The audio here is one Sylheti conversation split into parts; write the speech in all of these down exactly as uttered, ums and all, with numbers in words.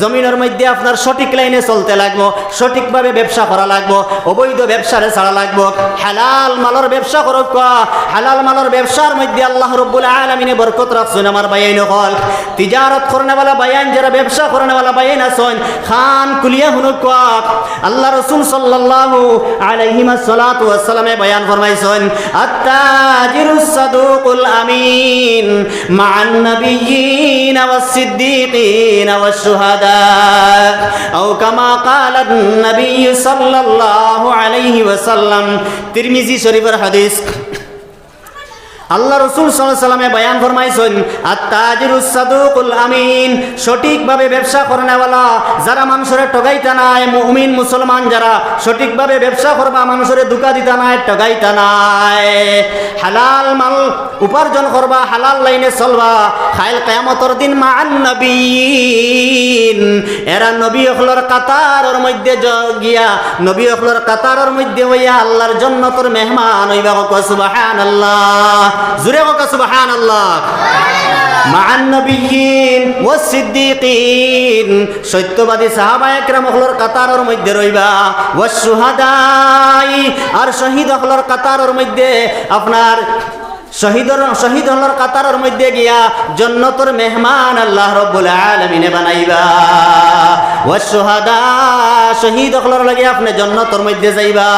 জমিনর মধ্যে আপনার সঠিক লাইনে চলতে লাগবো, সঠিকভাবে ব্যবসা করা লাগবো, অবৈধ ব্যবসারে ছাড়া লাগবো। হালাল মালর ব্যবসা করউক্কা, হালাল মালর ব্যবসার মধ্যে আল্লাহ রব্বুল আলামিনে বরকত রাখছইন। আমার ভাইয়াইন অকল, তিজারত করনেওয়ালা ভাইয়াইন, যারা ব্যবসা করনেওয়ালা ভাইয়াইন আছইন, কান খুলিয়া হুনউক্কা। আল্লাহ রসুল সাল্লাল্লাহু আলাইহি ওয়াসাল্লামে বয়ান ফরমাইছইন, التاجر الصدوق الأمين مع النبيين والصديقين والشهداء أو كما قال النبي صلى الله عليه وسلم. তিরমিজি শরীফর হাদিস। আল্লাহ রসুল সাল্লাল্লাহু আলাইহি ওয়াসাল্লামে বয়ান ফরমাইছইন, التاجر الصدوق الأمين, সঠিকভাবে ব্যবসা করনেওয়ালা, যারা মানষরে ঠগাইতা নায়, মুমিন মুসলমান যারা সঠিকভাবে ব্যবসা করবা, মানষরে ধুকা দিতা নায়, ঠগাইতা নায়, হালাল মাল উপার্জন করবা, হালাল লাইনে চলবা, কাইল কিয়ামতর দিন مع النبيين, এরা নবী অকলর কাতারর মধ্যে জ-, গিয়া, নবী অকলর কাতারর মধ্যে অইয়া আল্লাহর জন্নতর মেহমান অইবা। কউক্কা সুবহানাল্লাহ, জোরে কউক্কা সুবহানাল্লাহ। مع النبيين والصديقين, সত্যবাদী সাহাবা একরাম অকলর কাতারর মধ্যে রইবা। والشهداء, আর শহীদ অকলর কাতারর মধ্যে আপনার শহীদর, শহীদ অকলর কাতারর মধ্যে গিয়া জন্নতর মেহমান আল্লাহ রব্বুল আলামিনে বানাইবা। والشهداء, শহীদ অকলর লগে আপনে জন্নতর মধ্যে যাইবা,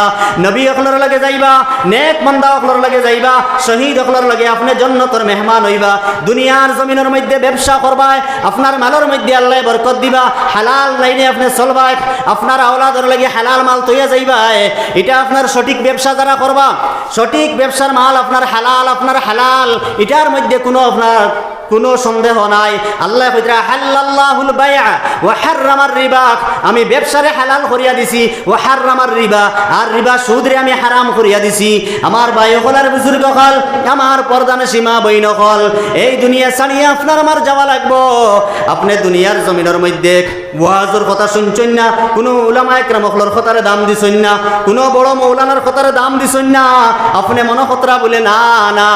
নবী অকলর লগে যাইবা, নেক বান্দা অকলর লগে যাইবা, শহীদ অকলর লগে আপনে জন্নতর মেহমান অইবা। দুনিয়ার জমিনর মধ্যে ব্যবসা করবায়, আপনার মালর মধ্যে আল্লায় বরকত দিবা, হালাল লাইনে আপনে চলবায়, আপনার আওলাদর লাগি হালাল মাল থইয়া যাইবায়। ইটা আপনার সঠিক ব্যবসা যারা করবা, সঠিক ব্যবসার মাল আপনার হালাল, আপনার হালাল, ইটার মধ্যে কুনু আপনার কুনু সন্দেহ নাই। আল্লায় কইতরা, أحل الله البيع وحرم الربا, আমি ব্যবসারে হালাল করিয়া দিছি, وحرم الربا, আর রিবা সুদরে আমি হারাম করিয়া দিছি। আমার ভাই অকল আর বুজুর্গ অকল, আমার পর্দানশীন মা বইন অকল, এই দুনিয়া ছাড়িয়া আপনার আমার যাওয়া লাগবো। আপনে দুনিয়ার জমিনর মধ্যে ওয়াজর কথা শুনছইন না, কুনু উলামা একরাম অকলর কথারে দাম দিছইন না, কুনু বড় মৌলানার কথারে দাম দিছইন না। আপনে মনো করতরা বুলে, না, না,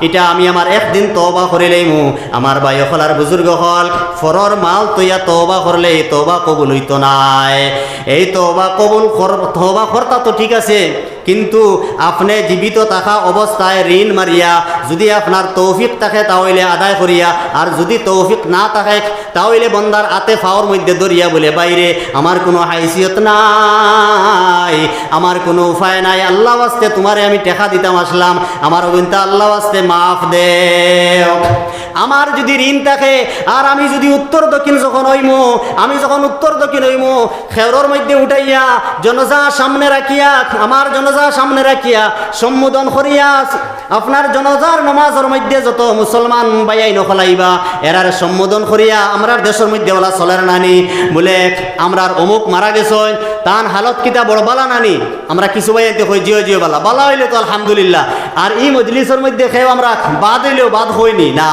ইটা আমি আমার একদিন তওবা করিলাইমু। আমার ভাই অকল আর বুজুর্গ অকল, পরর মাল থইয়া তওবা করলে এই তওবা কবুল অইতো নায়। এই তওবা কবুল কর-, তওবা করতা তো ঠিক আছে, কিন্তু আপনে জীবিত থাকা অবস্থায় ঋণ মারিয়া যুদি আপনার তৌফিক থাকে তা অইলে আদায় করিয়া, আর যুদি তৌফিক না থাকে তা অইলে বন্দার আতে পাওর মধ্যে ধরিয়া বুলে, ভাইরে, আমার কুনু হাইসিয়ত নাই, আমার কুনু উপায় নাই, আল্লাহ ওয়াস্তে তুমারে আমি টেকা দিতাম আছলাম, আমার অগুইনতা আল্লাহ ওয়াস্তে মাফ দেও। আমার যুদি ঋণ থাকে আর আমি যুদি উত্তর দক্ষিণ যখন অইমু, আমি যখন উত্তর দক্ষিণ অইমু, খেওরর মধ্যে উঠাইয়া, জনাজা সামনে রাখিয়া, আমার জনাজা সামনে রাখিয়া, সম্বোধন করিয়া, আপনার জনাজার নমাজর মধ্যে যত মুসলমান ভাইয়াইন অকল আইবা, এরারে সম্বোধন করিয়া, আমরার দেশর মধ্যে অলা চলের নানি, বুলে, আমরার অমুক মারা গেছইন, তান হালত কিতা বড় বালা নানি? আমরা কিছু ভাইয়াইন্তে কই, জিও জিও বালা, বালা অইলে তো আলহামদুলিল্লাহ। আর ই মজলিসর মধ্যে কেউ আমরা বাদ অইলেও বাদ কইনি না।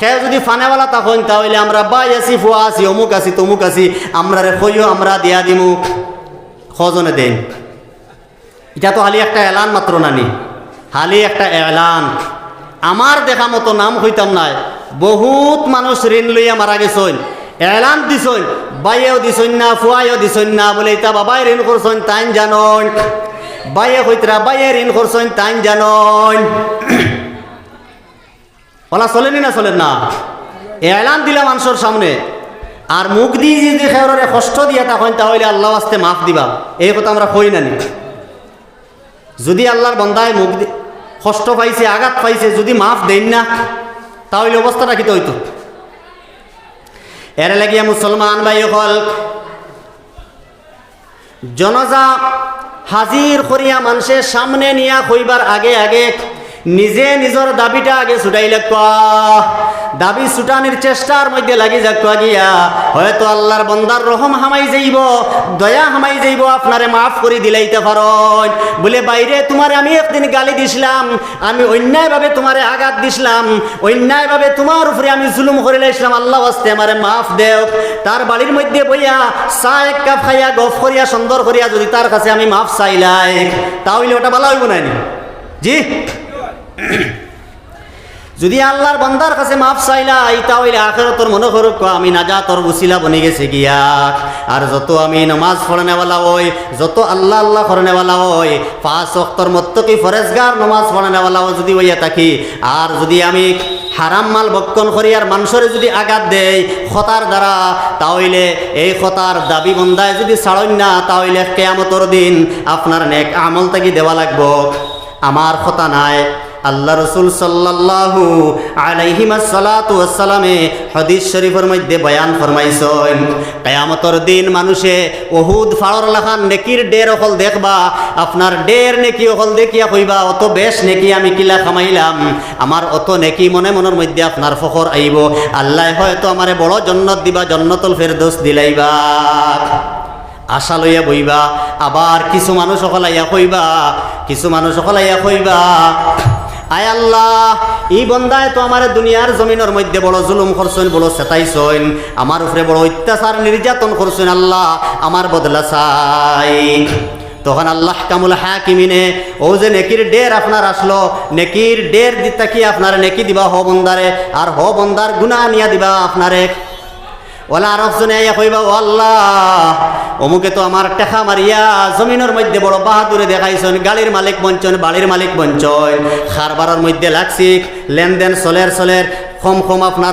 কেউ যুদি ফানেওয়ালা থাকইন, তা অইলে আমরা ভাই আছি, ফুয়া আছি, অমুক আছি, তমুক আছি, আমরারে কইও, আমরা দিয়া দিমু। কয়জনে দেইন? ইটা তো খালি একটা এলান মাত্র নানি, খালি একটা এলান। আমার দেখা মতো নাম কইতাম নায়, বহুত মানুষ ঋণ লইয়া মারা গেছইন, এলান দিছইন, ভাইয়েও দিছইন না, ফুয়ায়ও দিছইন না, বুলে ইতা বাবায় ঋণ করছইন তাইন জানইন, ভাইয়ে কইতরা ভাইয়ে ঋণ করছইন তাইন জানইন। অলা চলেনি না চলের না? এলান দিলা মানষর সামনে, আর মুখদি যুদি কেউররে কষ্ট দিয়া থাকইন, তা অইলে আল্লাহ ওয়াস্তে মাফ দিবা, এই কথা আমরা কই নানি? যুদি আল্লাহর বন্দায় মুখদি কষ্ট পাইছে, আঘাত পাইছে, যুদি মাফ দেইন না, তা অইলে অবস্থাটা কিতা অইতো? এর লাগিয়া মুসলমান ভাই অকল, জনাজা হাজির করিয়া মানষর সামনে নিয়া কইবার আগে আগে নিজে নিজর দাবিটা আগে ছুটাই লাগবা। দাবি ছুটানির চেষ্টার মধ্যে লাগি যাউক্কা গিয়া, হয়তো আল্লাহর বন্দার রহম হামাই যাইবো, দয়া হামাই যাইবো, আপনারে মাফ করি দিলাইতা পারইন। বুলে, ভাইরে, তুমারে আমি একদিন গালি দিছলাম, আমি অন্যায়ভাবে তুমারে আঘাত দিছলাম, অন্যায়ভাবে তুমার উপরে আমি জুলুম করিলাইছলাম, আল্লাহ ওয়াস্তে আমারে মাফ দেও। তার বাড়ির মধ্যে বইয়া চা এক কাপ খাইয়া গফ করিয়া সুন্দর করিয়া যুদি তার কাছে আমি মাফ চাইলাই, তা অইলে ওটা বালা অইবো নানি? জি? যুদি আল্লার বন্দার কাছে মাফ চাইলাই, তা অইলে আখেরাতর মনো করউক্কা আমি নাজাতর উছিলা বনি গেছি গিয়া। আর যত আমি নমাজ পড়নেওয়ালা অই, যত আল্লা আল্লা করনেওয়ালা অই, পাঁচ ওয়াক্তর মুত্তাকি পরেজগার নমাজ পড়নেওয়ালা অই যুদি অইয়া থাকি, আর যুদি আমি হারাম মাল ভক্ষণ করি আর মানষরে যুদি আঘাত দেই কথার দ্বারা, তা অইলে এই কথার দাবি বন্দায় যুদি ছাড়ইন না, তা অইলে কিয়ামতর দিন আপনার নেক আমল থাকি দেওয়া লাগবো। আমার কথা নায়, আল্লা রসুল সাল্লাল্লাহু আলাইহি ওয়াসাল্লামে হাদিস শরিফর মধ্যে বয়ান ফরমাইছইন, কিয়ামতর দিন মানষে উহুদ পাহাড়র লাখান নেকির ঢের অকল দেখবা। আপনার ঢের নেকি অকল দেখিয়া কইবা, "অত বেশ নেকি আমি কিলা কামাইলাম? আমার অত নেকি।" মনে মনর মধ্যে আপনার ফখর আইবো, "আল্লায় হয়তো আমারে বড় জন্নত দিবা, জন্নতুল ফেরদৌস দিলাইবা।" আশা লইয়া বইবা। আবার কিছু মানুষ অকল আইয়া কইবা, কিছু মানুষ অকল আইয়া কইবা, "আয় আল্লা, ই বন্দায় তো আমারে দুনিয়ার জমিনর মধ্যে বড় জুলুম করছইন, বড় সেতাইছইন, আমার উপরে বড় অত্যাচার নির্যাতন করছইন, আল্লা, আমার বদলা চাই।" তখন আল্লা আহকামুল হাকিমিনে অউ যে নেকির ঢের আপনার আছলো, নেকির ঢের দি-, থাকি আপনার নেকি দিবা হউ বন্দারে, আর হউ বন্দার গুনা নিয়া দিবা আপনারে। অলা আরক জনে আইয়া কইবা, "ও আল্লা, অমুকে তো আমার টেকা মারিয়া জমিনর মধ্যে বড় বাহাদুরি দেখাইছইন, গাড়ির মালিক বনছইন, বাড়ির মালিক বনছইন, কারবারর মধ্যে লাগছি, লেনদেন চলের চলের, কম কম আপনার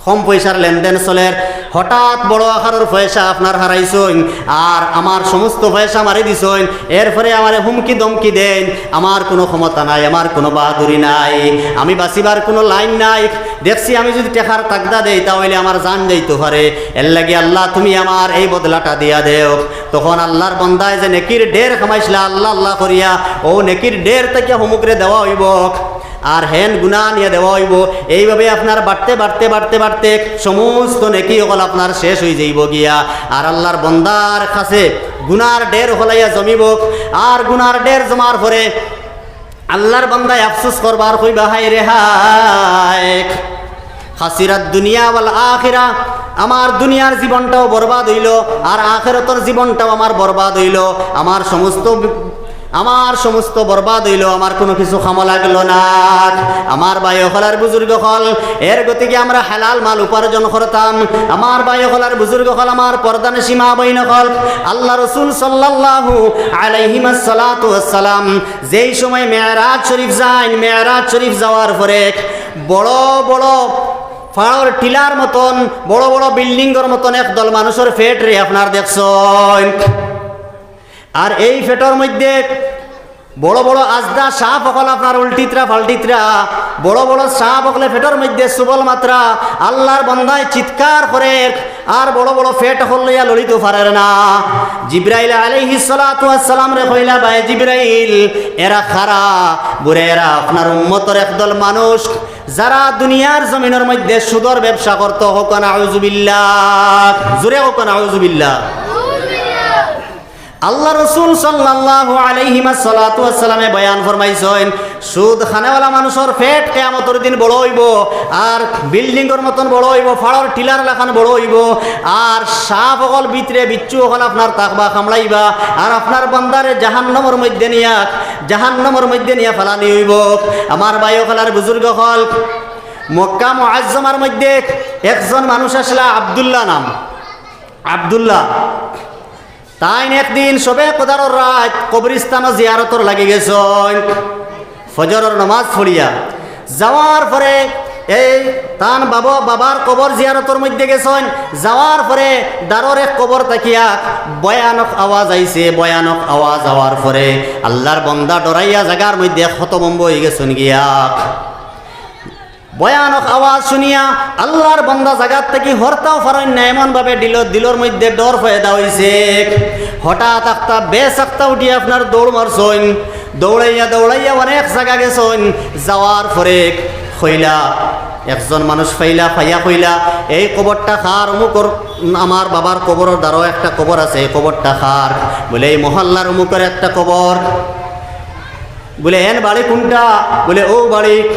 কম পয়সার লেনদেন চলের, হঠাৎ বড় আকারর পয়সা আপনার হারাইছইন, আর আমার সমস্ত পয়সা মারি দিছইন, এরপরে আমারে হুমকি ধমকি দেইন, আমার কুনু ক্ষমতা নাই, আমার কুনু বাহাদুরি নাই, আমি বাঁচিবার কুনু লাইন নাই।" দেখছি আমি যুদি টেকার তাগদা দেই, তা অইলে আমার জান যাইতো পারে। এরলাগি আল্লা, তুমি আমার এই বদলাটা দিয়া দেও। তখন আল্লার বন্দায় যে নেকির ঢের কামাইছলা, আল্লা আল্লা করিয়া, অউ নেকির ঢের থাকিয়া হমুকরে দেওয়া অইবো, আর হেন গুনা নিয়া দেওয়া অইবো। এইভাবে আপনার বাড়তে, বাড়তে, বাড়তে, বাড়তে সমস্ত নেকি অকল আপনার শেষ অইযাইবো গিয়া। আর আল্লার বন্দার কাছে গুনার ঢের অকল আইয়া জমিবো, আর গুনার ঢের জমার পরে আল্লার বন্দায় আফসোস করবা আর কইবা, "হায় রে হায়, খাসিরাত দুনিয়া ওয়াল আখিরা, আমার দুনিয়ার জীবনটাও বরবাদ অইলো, আর আখেরাতর জীবনটাও আমার বরবাদ অইলো, আমার সমস্ত, আমার সমস্ত বরবাদ অইলো, আমার কুনু কিছু কামো লাগলো না।" আমার ভাই অকল আর বুজুর্গ অকল, এর গতিকে আমরা হালাল মাল উপার্জন করতাম। আমার ভাই অকল আর বুজুর্গ অকল, আমার পর্দানশীন মা বইন অকল, আল্লা রসুল সাল্লাল্লাহু আলাইহি ওয়াসাল্লাম যেই সময় মেরাজ শরিফ যাইন, মেরাজ শরিফ যাওয়ার পরে বড় বড় পাহাড়র টিলার মতন, বড় বড় বিল্ডিংর মতন একদল মানুষর পেটরে আপনার দেখছইন। আর এই পেটর মধ্যে বড় বড় আজদা সাপ অকল আপনার উল্টিতরা পাল্টিতরা, বড় বড় সাপ অকলে পেটর মধ্যে সুবল মাতরা। আল্লার বন্দায় চিৎকার করের, আর বড় বড় পেট অকল লইয়া লড়িতো পারের না। জিব্রাইল আলাইহিস সালাতু ওয়াস সালামরে কইলা, "ভাই জিব্রাইল, এরা কারা?" বুলে, "এরা আপনার উম্মতর একদল মানুষ, যারা দুনিয়ার জমিনর মধ্যে সুদর ব্যবসা করতো।" কউক্কা নাউজুবিল্লাহ, জুরে কউক্কা নাউজুবিল্লাহ। আল্লার রসুল সাল্লাল্লাহু আলাইহি ওয়াসাল্লামে বয়ান ফরমাইছইন, সুদ খানেওয়ালা মানুষর পেট কিয়ামতর দিন বড় অইবো, আর বিল্ডিংর মতন বড় অইবো, পাহাড়র টিলার লাখান বড় অইবো, আর সাপ অকল ভিতরে, বিচ্ছু অকল আপনার থাকবা, কামড়াইবা, আর আপনার বন্দারে জাহান্নামর মধ্যে নিয়া, জাহান্নামর মধ্যে নিয়া ফালানি অইবো। আমার ভাই অকল আর বুজুর্গ অকল, মক্কা মুআজ্জমার মধ্যে একজন মানুষ আছলা, আব্দুল্লাহ নাম, আব্দুল্লাহ। তাইন একদিন শবে কদরর রাইত কবরস্থানো জিয়ারতর লাগি গেছইন। ফজরর নমাজ পড়িয়া যাওয়ার পরে এই তান বাবা, বাবার কবর জিয়ারতর মধ্যে গেছইন। যাওয়ার পরে দারর এক কবর থাকিয়া ভয়ানক আওয়াজ আইছে। ভয়ানক আওয়াজ আওয়ার পরে আল্লার বন্দা ডরাইয়া জাগার মধ্যে হতভম্ব অইগেছইন গিয়া। ভয়ানক আওয়াজ শুনিয়া আল্লার বন্দা জাগাত থাকি হরতাও পারইন না, এমন ভাবে দিল-, দিলর মধ্যে ডর পয়দা অইছে। হঠাৎ আখতা বেশ আখতা উঠিয়া আপনার দৌড় মারছইন, দৌড়াইয়া দৌড়াইয়া অনেক জাগা গেছইন। যাওয়ার পরে কইলা, একজন মানুষ পাইলা, পাইয়া কইলা, "এই কবরটা কার?" "অমুকর, আমার বাবার কবরর দারো একটা কবর আছে, এই কবরটা কার?" বুলে, "এই মহল্লার অমুকর একটা কবর।" বুলে, "এন বাড়ি কুনটা?" বুলে, "অউ বাড়ি।"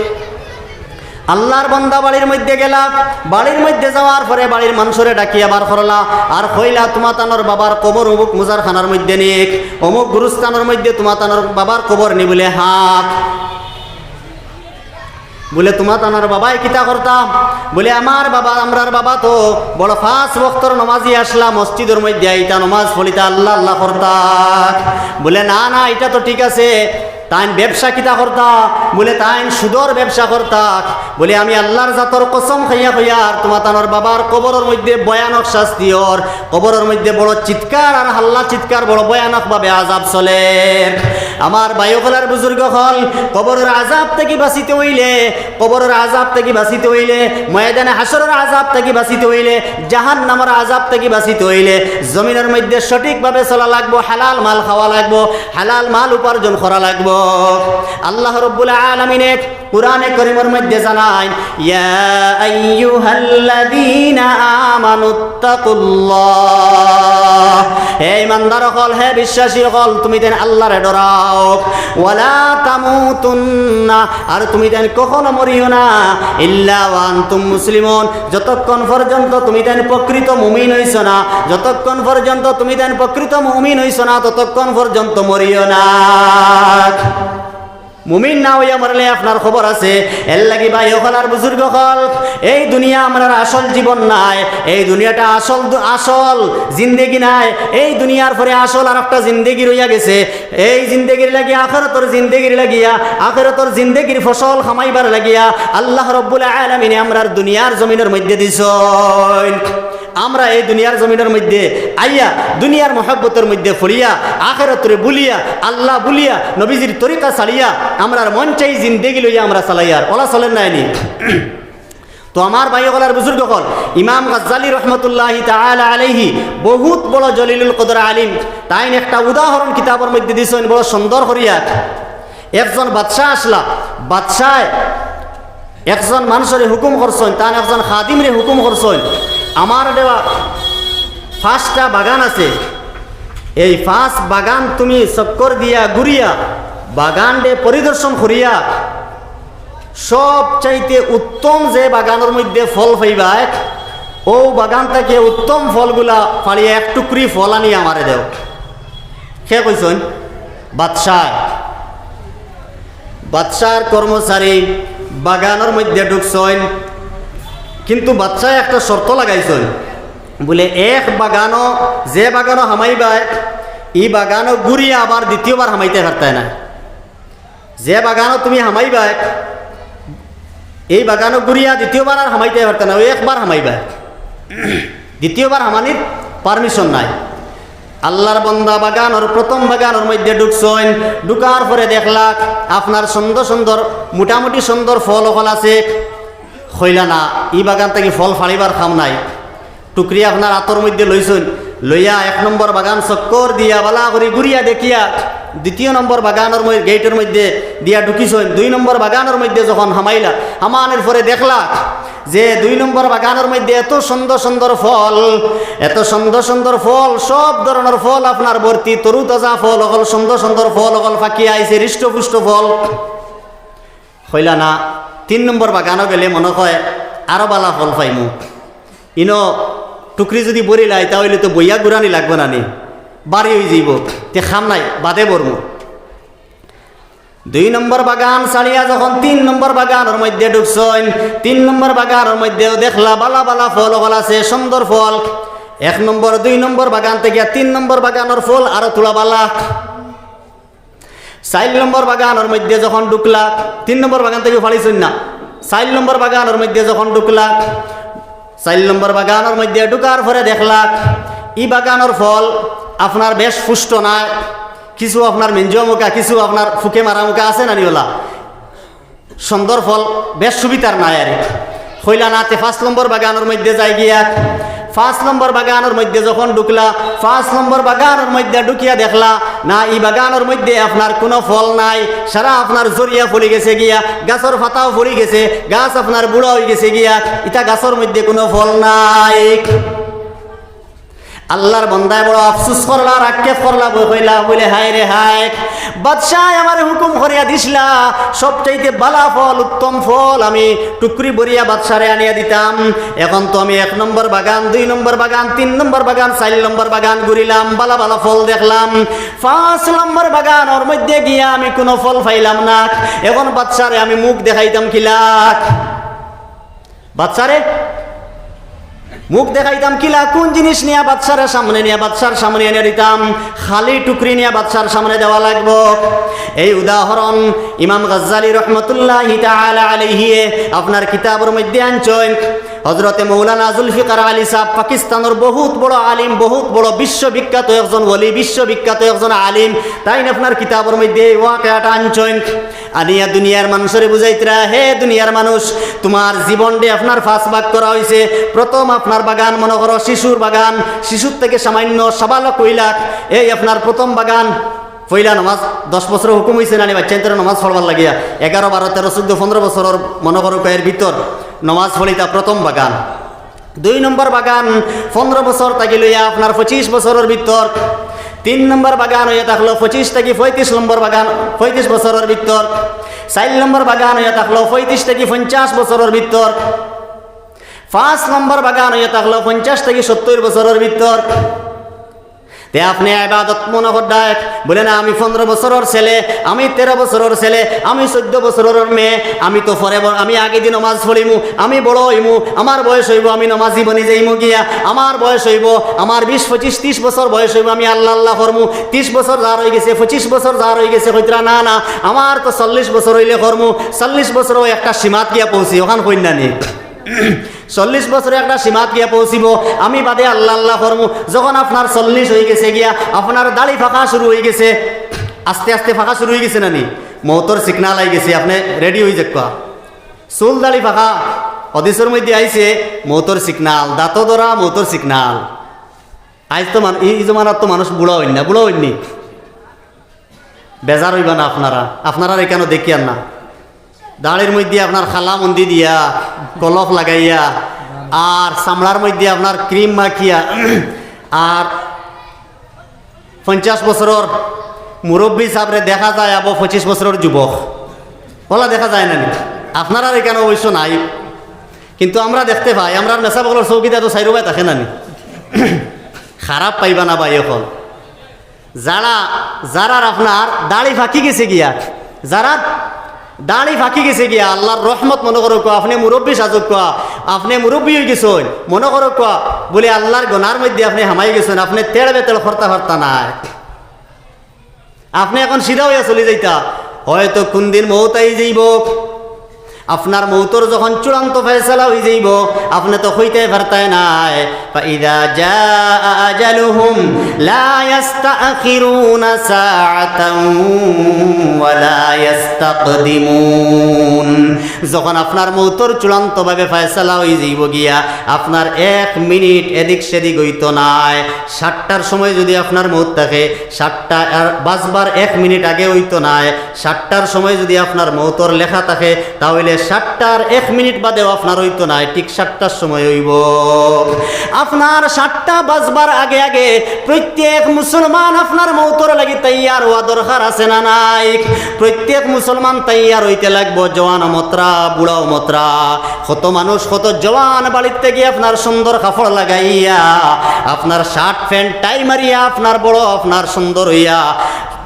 আল্লার বন্দা বাড়ির মধ্যে গেলা, বাড়ির মধ্যে যাওয়ার পরে বাড়ির মানষরে ডাকিয়া বার করলা, আর কইলা, "তুমাতানর বাবার কবর অমুক মুজারখানার মধ্যে নি, অমুক গুরুস্থানর মধ্যে তুমাতানর বাবার কবর নি?" বুলে, "হ্যাঁ।" বুলে, "তুমাতানর বাবায় কিতা করতা?" বুলে, "আমার বাবা, আমরার বাবা তো বড় পাঁচ ওয়াক্তর নমাজি আছলা, মসজিদর মধ্যে আইতা, নমাজ পড়িতা, আল্লাহ আল্লাহ করতা।" বুলে, "না না, ইটা তো ঠিক আছে, তাইন ব্যবসা কিতা করতা?" বুলে, "তাইন সুদর ব্যবসা করতা।" বুলে, "আমি আল্লাহর জাতর কসম খাইয়া কইয়ার, তুমাতানর বাবার কবরর মধ্যে ভয়ানক শাস্তি অর, কবরর মধ্যে বড় চিৎকার আর হাল্লা চিৎকার, বড় ভয়ানক ভাবে আযাব চলের।" আমার ভাই অকল আর বুজুর্গ অকল, কবরর আযাব থাকি বাঁচিতে অইলে, কবরর আযাব থাকি বাঁচিতে অইলে, ময়দানে হাশরর আযাব থাকি বাঁচিতে অইলে, জাহান্নামর আযাব থাকি বাঁচিতে অইলে, জমিনর মধ্যে সঠিকভাবে চলা লাগবো, হালাল মাল খাওয়া লাগবো, হালাল মাল উপার্জন করা লাগবো। আল্লাহ রব্বুল আলামিনে কুরআনে করিমর মধ্যে জানাইন, "ইয়া আইয়ুহাল্লাযীনা আমানুত্তাকুল্লাহ।" হে ইমানদার অকল, হে বিশ্বাসী অকল, তুমিতাইন আল্লাহরে ডরাও। "ওয়ালা তামুতুন্না", আর তুমিতাইন কখনো মরিও না, "ইল্লা ওয়া আনতুম মুসলিমুন", যতক্ষণ পর্যন্ত তুমিতাইন প্রকৃত মুমিন অইছো না, যতক্ষণ পর্যন্ত তুমিতাইন প্রকৃত মুমিন অইছো না, ততক্ষণ পর্যন্ত মরিও না। মুমিন না অইয়া মরলে আপনার খবর আছে। এরলাগি ভাই অকল আর বুজুর্গ অকল, এই দুনিয়া আমরার আসল জীবন নায়, এই দুনিয়াটা আসল দু-, আসল জিন্দেগি নায়। এই দুনিয়ার পরে আসল আরোকটা জিন্দেগি রইয়া গেছে। এই জিন্দেগির লাগি, আখেরাতর জিন্দেগির লাগিয়া, আখেরাতর জিন্দেগির ফসল কামাইবার লাগিয়া আল্লাহ রব্বুল আলামিনে আমরার দুনিয়ার জমিনর মধ্যে দিছইন। আমরা এই দুনিয়ার জমিনর মধ্যে আইয়া, দুনিয়ার মহব্বতর মধ্যে পড়িয়া, আখেরাতরে ভুলিয়া, আল্লাহ ভুলিয়া, নবীজির তরিকা ছাড়িয়া, আমরার মন চাই জিন্দেগি লইয়া আমরা চালাইয়ার। অলা চলের নায় নি? তো আমার ভাই অকল আর বুজুর্গ অকল, ইমাম গাজ্জালী রহমতুল্লাহি তাআলা আলাইহি বহুত বড় জলিলুল কদর আলিম, তাইন একটা উদাহরণ কিতাবর মধ্যে দিছইন বড় সুন্দর করিয়া। একজন বাদশা আছলা, বাদশায় একজন মানষরে হুকুম করছইন, তান একজন খাদিমরে হুকুম করছইন, "আমার দেওয়া পাঁচটা বাগান আছে, এই পাঁচ বাগান তুমি চক্কর দিয়া ঘুরিয়া, বাগানরে পরিদর্শন করিয়া, সবচাইতে উত্তম যে বাগানর মধ্যে ফল পাইবায়, অউ বাগান থাকি উত্তম ফলগুলা ফাড়িয়া এক টুকরি ফল আনি আমারে দেও।" কে কইছইন? বাদশায়। বাদশার কর্মচারী বাগানর মধ্যে ঢুকছইন, কিন্তু বাদশায় একটা শর্ত লাগাইছইন, বুলে, "এক বাগানো, যে বাগানো হামাইবায়, ই বাগানো ঘুরিয়া আবার দ্বিতীয়বার হামাইতায় পারতায় না। যে বাগানো তুমি হামাইবায়, এই বাগানো ঘুরিয়া দ্বিতীয়বার আর হামাইতায় পারতায় না, অউ একবার হামাইবায়, দ্বিতীয়বার হামানির পারমিশন নাই।" আল্লাহর বন্দা বাগানর, প্রথম বাগানর মধ্যে ঢুকছইন, ঢুকার পরে দেখলা আপনার সুন্দর সুন্দর, মোটামুটি সুন্দর ফল অকল আছে। কইলা, "না, ই বাগান থাকি ফল ফাড়িবার কাম নাই।" টুকরি আপনার আতর মধ্যে লইছইন, লইয়া এক নম্বর বাগান চক্কর দিয়া বালা করি ঘুরিয়া দেখিয়া দ্বিতীয় নম্বর বাগানর মধ্যে, গেইটর মধ্যে দিয়া ঢুকিছইন। দুই নম্বর বাগানর মধ্যে যখন হামাইলা, হামানির পরে দেখলা যে দুই নম্বর বাগানর মধ্যে এত সুন্দর সুন্দর ফল, এত সুন্দর সুন্দর ফল, সব ধরনর ফল আপনার ভর্তি, তরুতাজা ফল অকল, সুন্দর সুন্দর ফল অকল পাকিয়া আইছে, হৃষ্টপুষ্ট ফল। কইলা, "না, তিন নম্বর বাগানো গেলে মনো কয় আরো বালা ফল পাইমু। ইনো টুকরি যুদি ভরিলাই, তা অইলে তো বইয়া ঘুরানি লাগবো না নি, ভারি অইযিবো, তে কাম নাই, বাদে ভরমু।" দুই নম্বর বাগান ছাড়িয়া যখন তিন নম্বর বাগানর মধ্যে ঢুকছইন, তিন নম্বর বাগানর মধ্যেও দেখলা বালা বালা ফল অকল আছে, সুন্দর ফল। এক নম্বর, দুই নম্বর বাগান থাকি তিন নম্বর বাগানর ফল আরো থুড়া বালা। চাইর নম্বর বাগানর মধ্যে যখন ঢুকলা, তিন নম্বর বাগান থাকি ফাড়িছইন না, চাইর নম্বর বাগানর মধ্যে যখন ঢুকলা, চাইর নম্বর বাগানর মধ্যে ঢুকার পরে দেখলা ই বাগানর ফল আপনার বেশ পুষ্ট নায়, কিছু আপনার মেঞ্জুয়া মুখা, কিছু আপনার ফুকে মারা মুখা আছে না নি অলা? সুন্দর ফল বেশ সুবিধার নায় আর কি। কইলা, "না, তে পাঁচ নম্বর বাগানর মধ্যে যাই গিয়া।" পাঁচ নম্বর বাগানর মধ্যে যখন ঢুকলা, পাঁচ নম্বর বাগানর মধ্যে ঢুকিয়া দেখলা, না, ই বাগানর মধ্যে আপনার কুনু ফল নাই, সারা আপনার ঝরিয়া পড়ি গেছে গিয়া, গাছর পাতাও পড়ি গেছে, গাছ আপনার বুড়া অইগেছে গিয়া, ইতা গাছর মধ্যে কুনু ফল নাই। আল্লার বন্দায় বড় আফসুস করলা, আর আক্ষেপ করলা, বই কইলা, বলে, "হায় রে হায়, বাদশায় আমারে হুকুম করিয়া দিছলা, সবচাইতে বালা ফল, উত্তম ফল আমি টুকরি ভরিয়া বাদশারে আনিয়া দিতাম। এখন তো আমি এক নম্বর বাগান, দুই নম্বর বাগান, তিন নম্বর বাগান, চাইর নম্বর বাগান ঘুরিলাম, বালা বালা ফল দেখলাম, পাঁচ নম্বর বাগান, ওর মধ্যে গিয়া আমি কুনু ফল পাইলাম না। এখন বাদশারে আমি মুখ দেখাইতাম কিলা?" বাদশারে মুখ দেখাইতাম কিলা? কুন জিনিস নিয়া বাদশারে সামনে নিয়া, বাদশার সামনে এনে দিতাম? খালি টুকরি নিয়া বাদশার সামনে দেওয়া লাগবো। এই উদাহরণ ইমাম গাজ্জালী রহমতুল্লাহি তাআলা আলাইহিয়ে আপনার কিতাবর মধ্যে আনছইন। হজরতে মৌলানা জুলফিকার আলী সাহেব পাকিস্তানর বহুত বড় আলিম, বহুত বড় বিশ্ববিখ্যাত একজন ওলি, বিশ্ববিখ্যাত একজন আলিম। তাইন আপনার কিতাবর মধ্যে এই ওয়াকিয়াটা আনছইন। আনিয়া দুনিয়ার মানুষরে বুঝাইতরা, "হে দুনিয়ার মানুষ, তুমার জীবনরে আপনার পাঁচ ভাগ করা অইছে। প্রথম আপনার বাগান, মনো করো শিশুর বাগান, শিশুর থাকি সামান্য সাবালক অইলা, এই আপনার প্রথম বাগান।" পয়লা নমাজ, দশ বছরর হুকুম অইছে না নি বাচ্চাইন্তরে নমাজ পড়বার লাগিয়া? এগারো, বারো, তেরো, চৌদ্দ, পনরো বছরর মনো করো এর ভিতর নমাজ পড়িতা প্রথম বাগান। দুই নম্বর বাগান, পনরো বছর থাকি লইয়া আপনার পঁচিশ বছরর ভিতর। তিন নম্বর বাগান অইয়া থাকলো পঁচিশ থাকি পঁয়ত্রিশ নম্বর বাগান, পঁয়ত্রিশ বছরর ভিতর। চাইর নম্বর বাগান অইয়া থাকলো পঁয়ত্রিশ থাকি পঞ্চাশ বছরর ভিতর। পাঁচ নম্বর বাগান অইয়া থাকলো পঞ্চাশ থাকি সত্তইর বছরর ভিতর। তে আপনে ইবাদত মনো কররা, বলে, "না, আমি পনরো বছরর ছেলে, আমি তেরো বছরর ছেলে, আমি চৌদ্দ বছরর মেয়ে, আমি তো পরে ব-, আমি আগেদি নমাজ পড়িমু, আমি বড় অইমু, আমার বয়স অইবো, আমি নমাজি বনি যাইমু গিয়া, আমার বয়স অইবো, আমার বিশ, পঁচিশ, তিশ বছর বয়স অইবো, আমি আল্লাহ আল্লাহ করমু।" তিশ বছর যার অইগেছে, পঁচিশ বছর যার অইগেছে, কইতরা, "না, না, আমার তো চল্লিশ বছর অইলে করমু, চল্লিশ বছরও একটা সীমাত গিয়া পৌঁছি, অখান কইন না নি?" চল্লিশ বছরও একটা সীমাত গিয়া পৌঁছিবো, আমি বাদে আল্লাহ আল্লাহ করমু। যখন আপনার চল্লিশ অইগেছে গিয়া, আপনার দাড়ি ফাকা শুরু অইগেছে, আস্তে আস্তে ফাকা শুরু অইগেছে না নি? মউতর signal আইগেছে, আপনে ready অইযাউক্কা। চুল দাড়ি ফাকা, হাদিসর মধ্যে আইছে, মউতর signal, দাঁতো ধরা, মউতর signal। আইজ তো মান-, ই, ই জমানাত তো মানুষ বুড়া অইন না, বুড়া অইন নি? বেজার অইবা না আপনারা, আপনারার ইকানো দেখিয়ার না। দাড়ির মধ্যে আপনার কালা মন্দি দিয়া, কলফ লাগাইয়া, আর চামড়ার মধ্যে আপনার cream মাখিয়া, আর পঞ্চাশ বছরর মুরব্বি সাবরে দেখা যায় আবো পঁচিশ বছরর যুবক। অলা দেখা যায় না নি? আপনারার ইকানো অবশ্য নাই, কিন্তু আমরা দেখতে পাই, আমরার মেসাব অকলর চউকিত তো চাইরোবায় থাকে না নি? খারাপ পাইবা না ভাই অকল। যারা, যারার আপনার দাড়ি ফাকি গেছে গিয়া, যারার দাড়ি ফাকি গেছে গিয়া, আল্লার রহমত মনো করউক্কা, আপনে মুরব্বি সাজউক্কা, আপনে মুরব্বি অইগেছইন, মনো করউক্কা, বলে আল্লার গনার মধ্যে আপনে হামাই গেছইন, আপনে তেড় বেতেড় করতা পারতা নায়। আপনে এখন সিধা অইয়া চলি যাইতা, হয়তো কুনদিন মউত আই যাইবো। আপনার মউতর যখন চূড়ান্ত ফয়সালা অই যাইবো, আপনে তো কইতায় পারতায় নায়। فإذا جاء أجلهم لا يستأخرون ساعة ولا يستقدمون। যখন আপনার মউতর চূড়ান্তভাবে ফয়সালা অই যাইবো গিয়া, আপনার এক মিনিট এদিক সেদিক অইতো নায়। সাতটার সময় যুদি আপনার মউত থাকে, সাতটা আর বাজবার এক মিনিট আগে অইতো নায়। সাতটার সময় যুদি আপনার মউতর লেখা থাকে, তা অইলে সাতটার এক মিনিট বাদেও আপনার অইতো নায়, ঠিক সাতটার সময় অইবো। আপনার সাতটা বাজবার আগে আগে প্রত্যেক মুসলমান আপনার মউতর লাগি তৈয়ার অওয়া দরকার আছে না নাই? প্রত্যেক মুসলমান তৈয়ার অইতে লাগবো, জওয়ান অউ মাত্রা, বুড়া অউ মাত্রা। কত মানুষ, কত জওয়ান বাড়িত থাকি আপনার সুন্দর কাপড় লাগাইয়া, আপনার shirt pant tie মারিয়া, আপনার বড়, আপনার সুন্দর অইয়া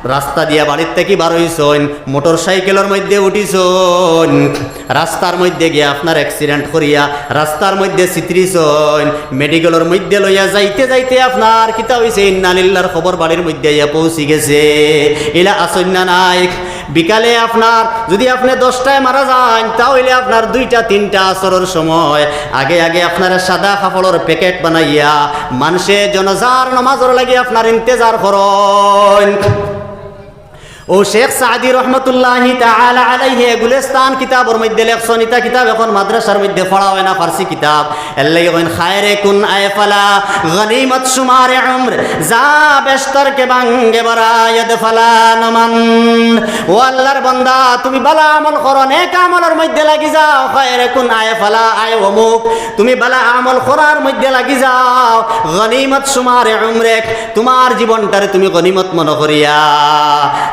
রাস্তা দিয়া বাড়িত থাকি বার অইছইন, মোটরসাইকেলর মধ্যে উঠিছইন, রাস্তার মধ্যে গিয়া আপনার accident করিয়া রাস্তার মধ্যে ছিতরিছইন, মেডিকেলর মধ্যে লইয়া যাইতে যাইতে আপনার কিতা অইছে, ইন্না লিল্লাহর খবর বাড়ির মধ্যে আইয়া পৌঁছি গেছে। ইলা আছইন না নাই? বিকালে আপনার, যুদি আপনে দশটায় মারা যাইন, তা অইলে আপনার দুইটা তিনটা আছরর সময় আগে আগে আপনারে সাদা কাপড়র প্যাকেট বানাইয়া মানষে জানাজার নমাজর লাগি আপনার ইন্তেজার করইন। ও শেখ সাদি রহমতুল্লাহি তাআলা আলাইহি গুলিস্তান কিতাবর মধ্যে লেখছইন, ইতা কিতাব এখন মাদ্রাসার মধ্যে পড়া অয় না, ফার্সি কিতাব। এর লাগি কইন, "খায়রে কুন আয় ফালা, গনিমত শুমারে উমর, যা বেশতর কে বাঙ্গে বারায়দ ফালা নমান।" ও আল্লাহর বান্দা, তুমি বালা আমল করো, নেক আমলর মধ্যে লাগি যাও। "খায়রে কুন আয় ফালা, আয় অমুক, তুমি বালা আমল করার মধ্যে লাগি যাও। গনিমত শুমারে উমরেক, তুমার জীবনটারে তুমি গনিমত মনো করিয়া,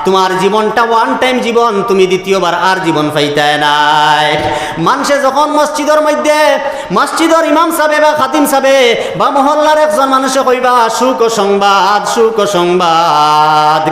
তুমার জীবনটা one time জীবন, তুমি দ্বিতীয়বার আর জীবন পাইতায় নায়।" মানষে যখন মসজিদর মধ্যে, মসজিদর ইমাম সাবে বা খাতিম সাবে বা মহল্লার একজন মানষে কইবা, "সুখ সংবাদ, সুখ সংবাদ,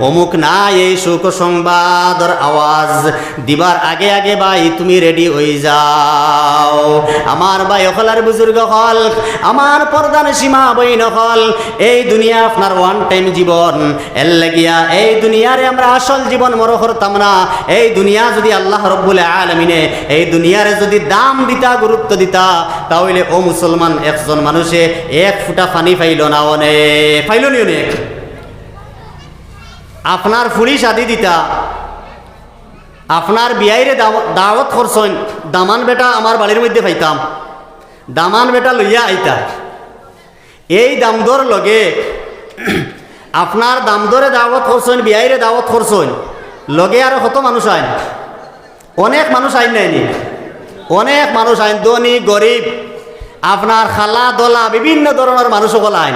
অমুক নাই, এই সুখ সংবাদর আওয়াজ দিবার আগে আগে ভাই তুমি রেডি অই যাও।" আমার ভাই অকল আর বুজুর্গ অকল, আমার পর্দানশিন মা বইন অকল, এই দুনিয়া আপনার one time জীবন। এর লাগিয়া এই দুনিয়ারে আমরা আসল জীবন মনো করতাম না। এই দুনিয়া যুদি আল্লাহ রব্বুল আলামিনে এই দুনিয়ারে যুদি দাম দিতা, গুরুত্ব দিতা, তা অইলে ও মুসলমান একজন মানষে এক ফুটা পানি পাইলো না অনে, পাইলো নি অনে? আপনার ফুড়ি শাদি দিতা, আপনার বিয়াইরে দাও-, দাওয়াত করছইন, "দামান বেটা আমার বাড়ির মধ্যে পাইতাম, দামান বেটা লইয়া আইতা।" এই দামদর লগে আপনার দামদরে দাওয়াত করছইন, বিয়াইরে দাওয়াত করছইন, লগে আরো কত মানুষ আইন, অনেক মানুষ আইন নায় নি, অনেক মানুষ আইন, ধনী গরিব, আপনার খালা দলা বিভিন্ন ধরনর মানুষ অকল আইন।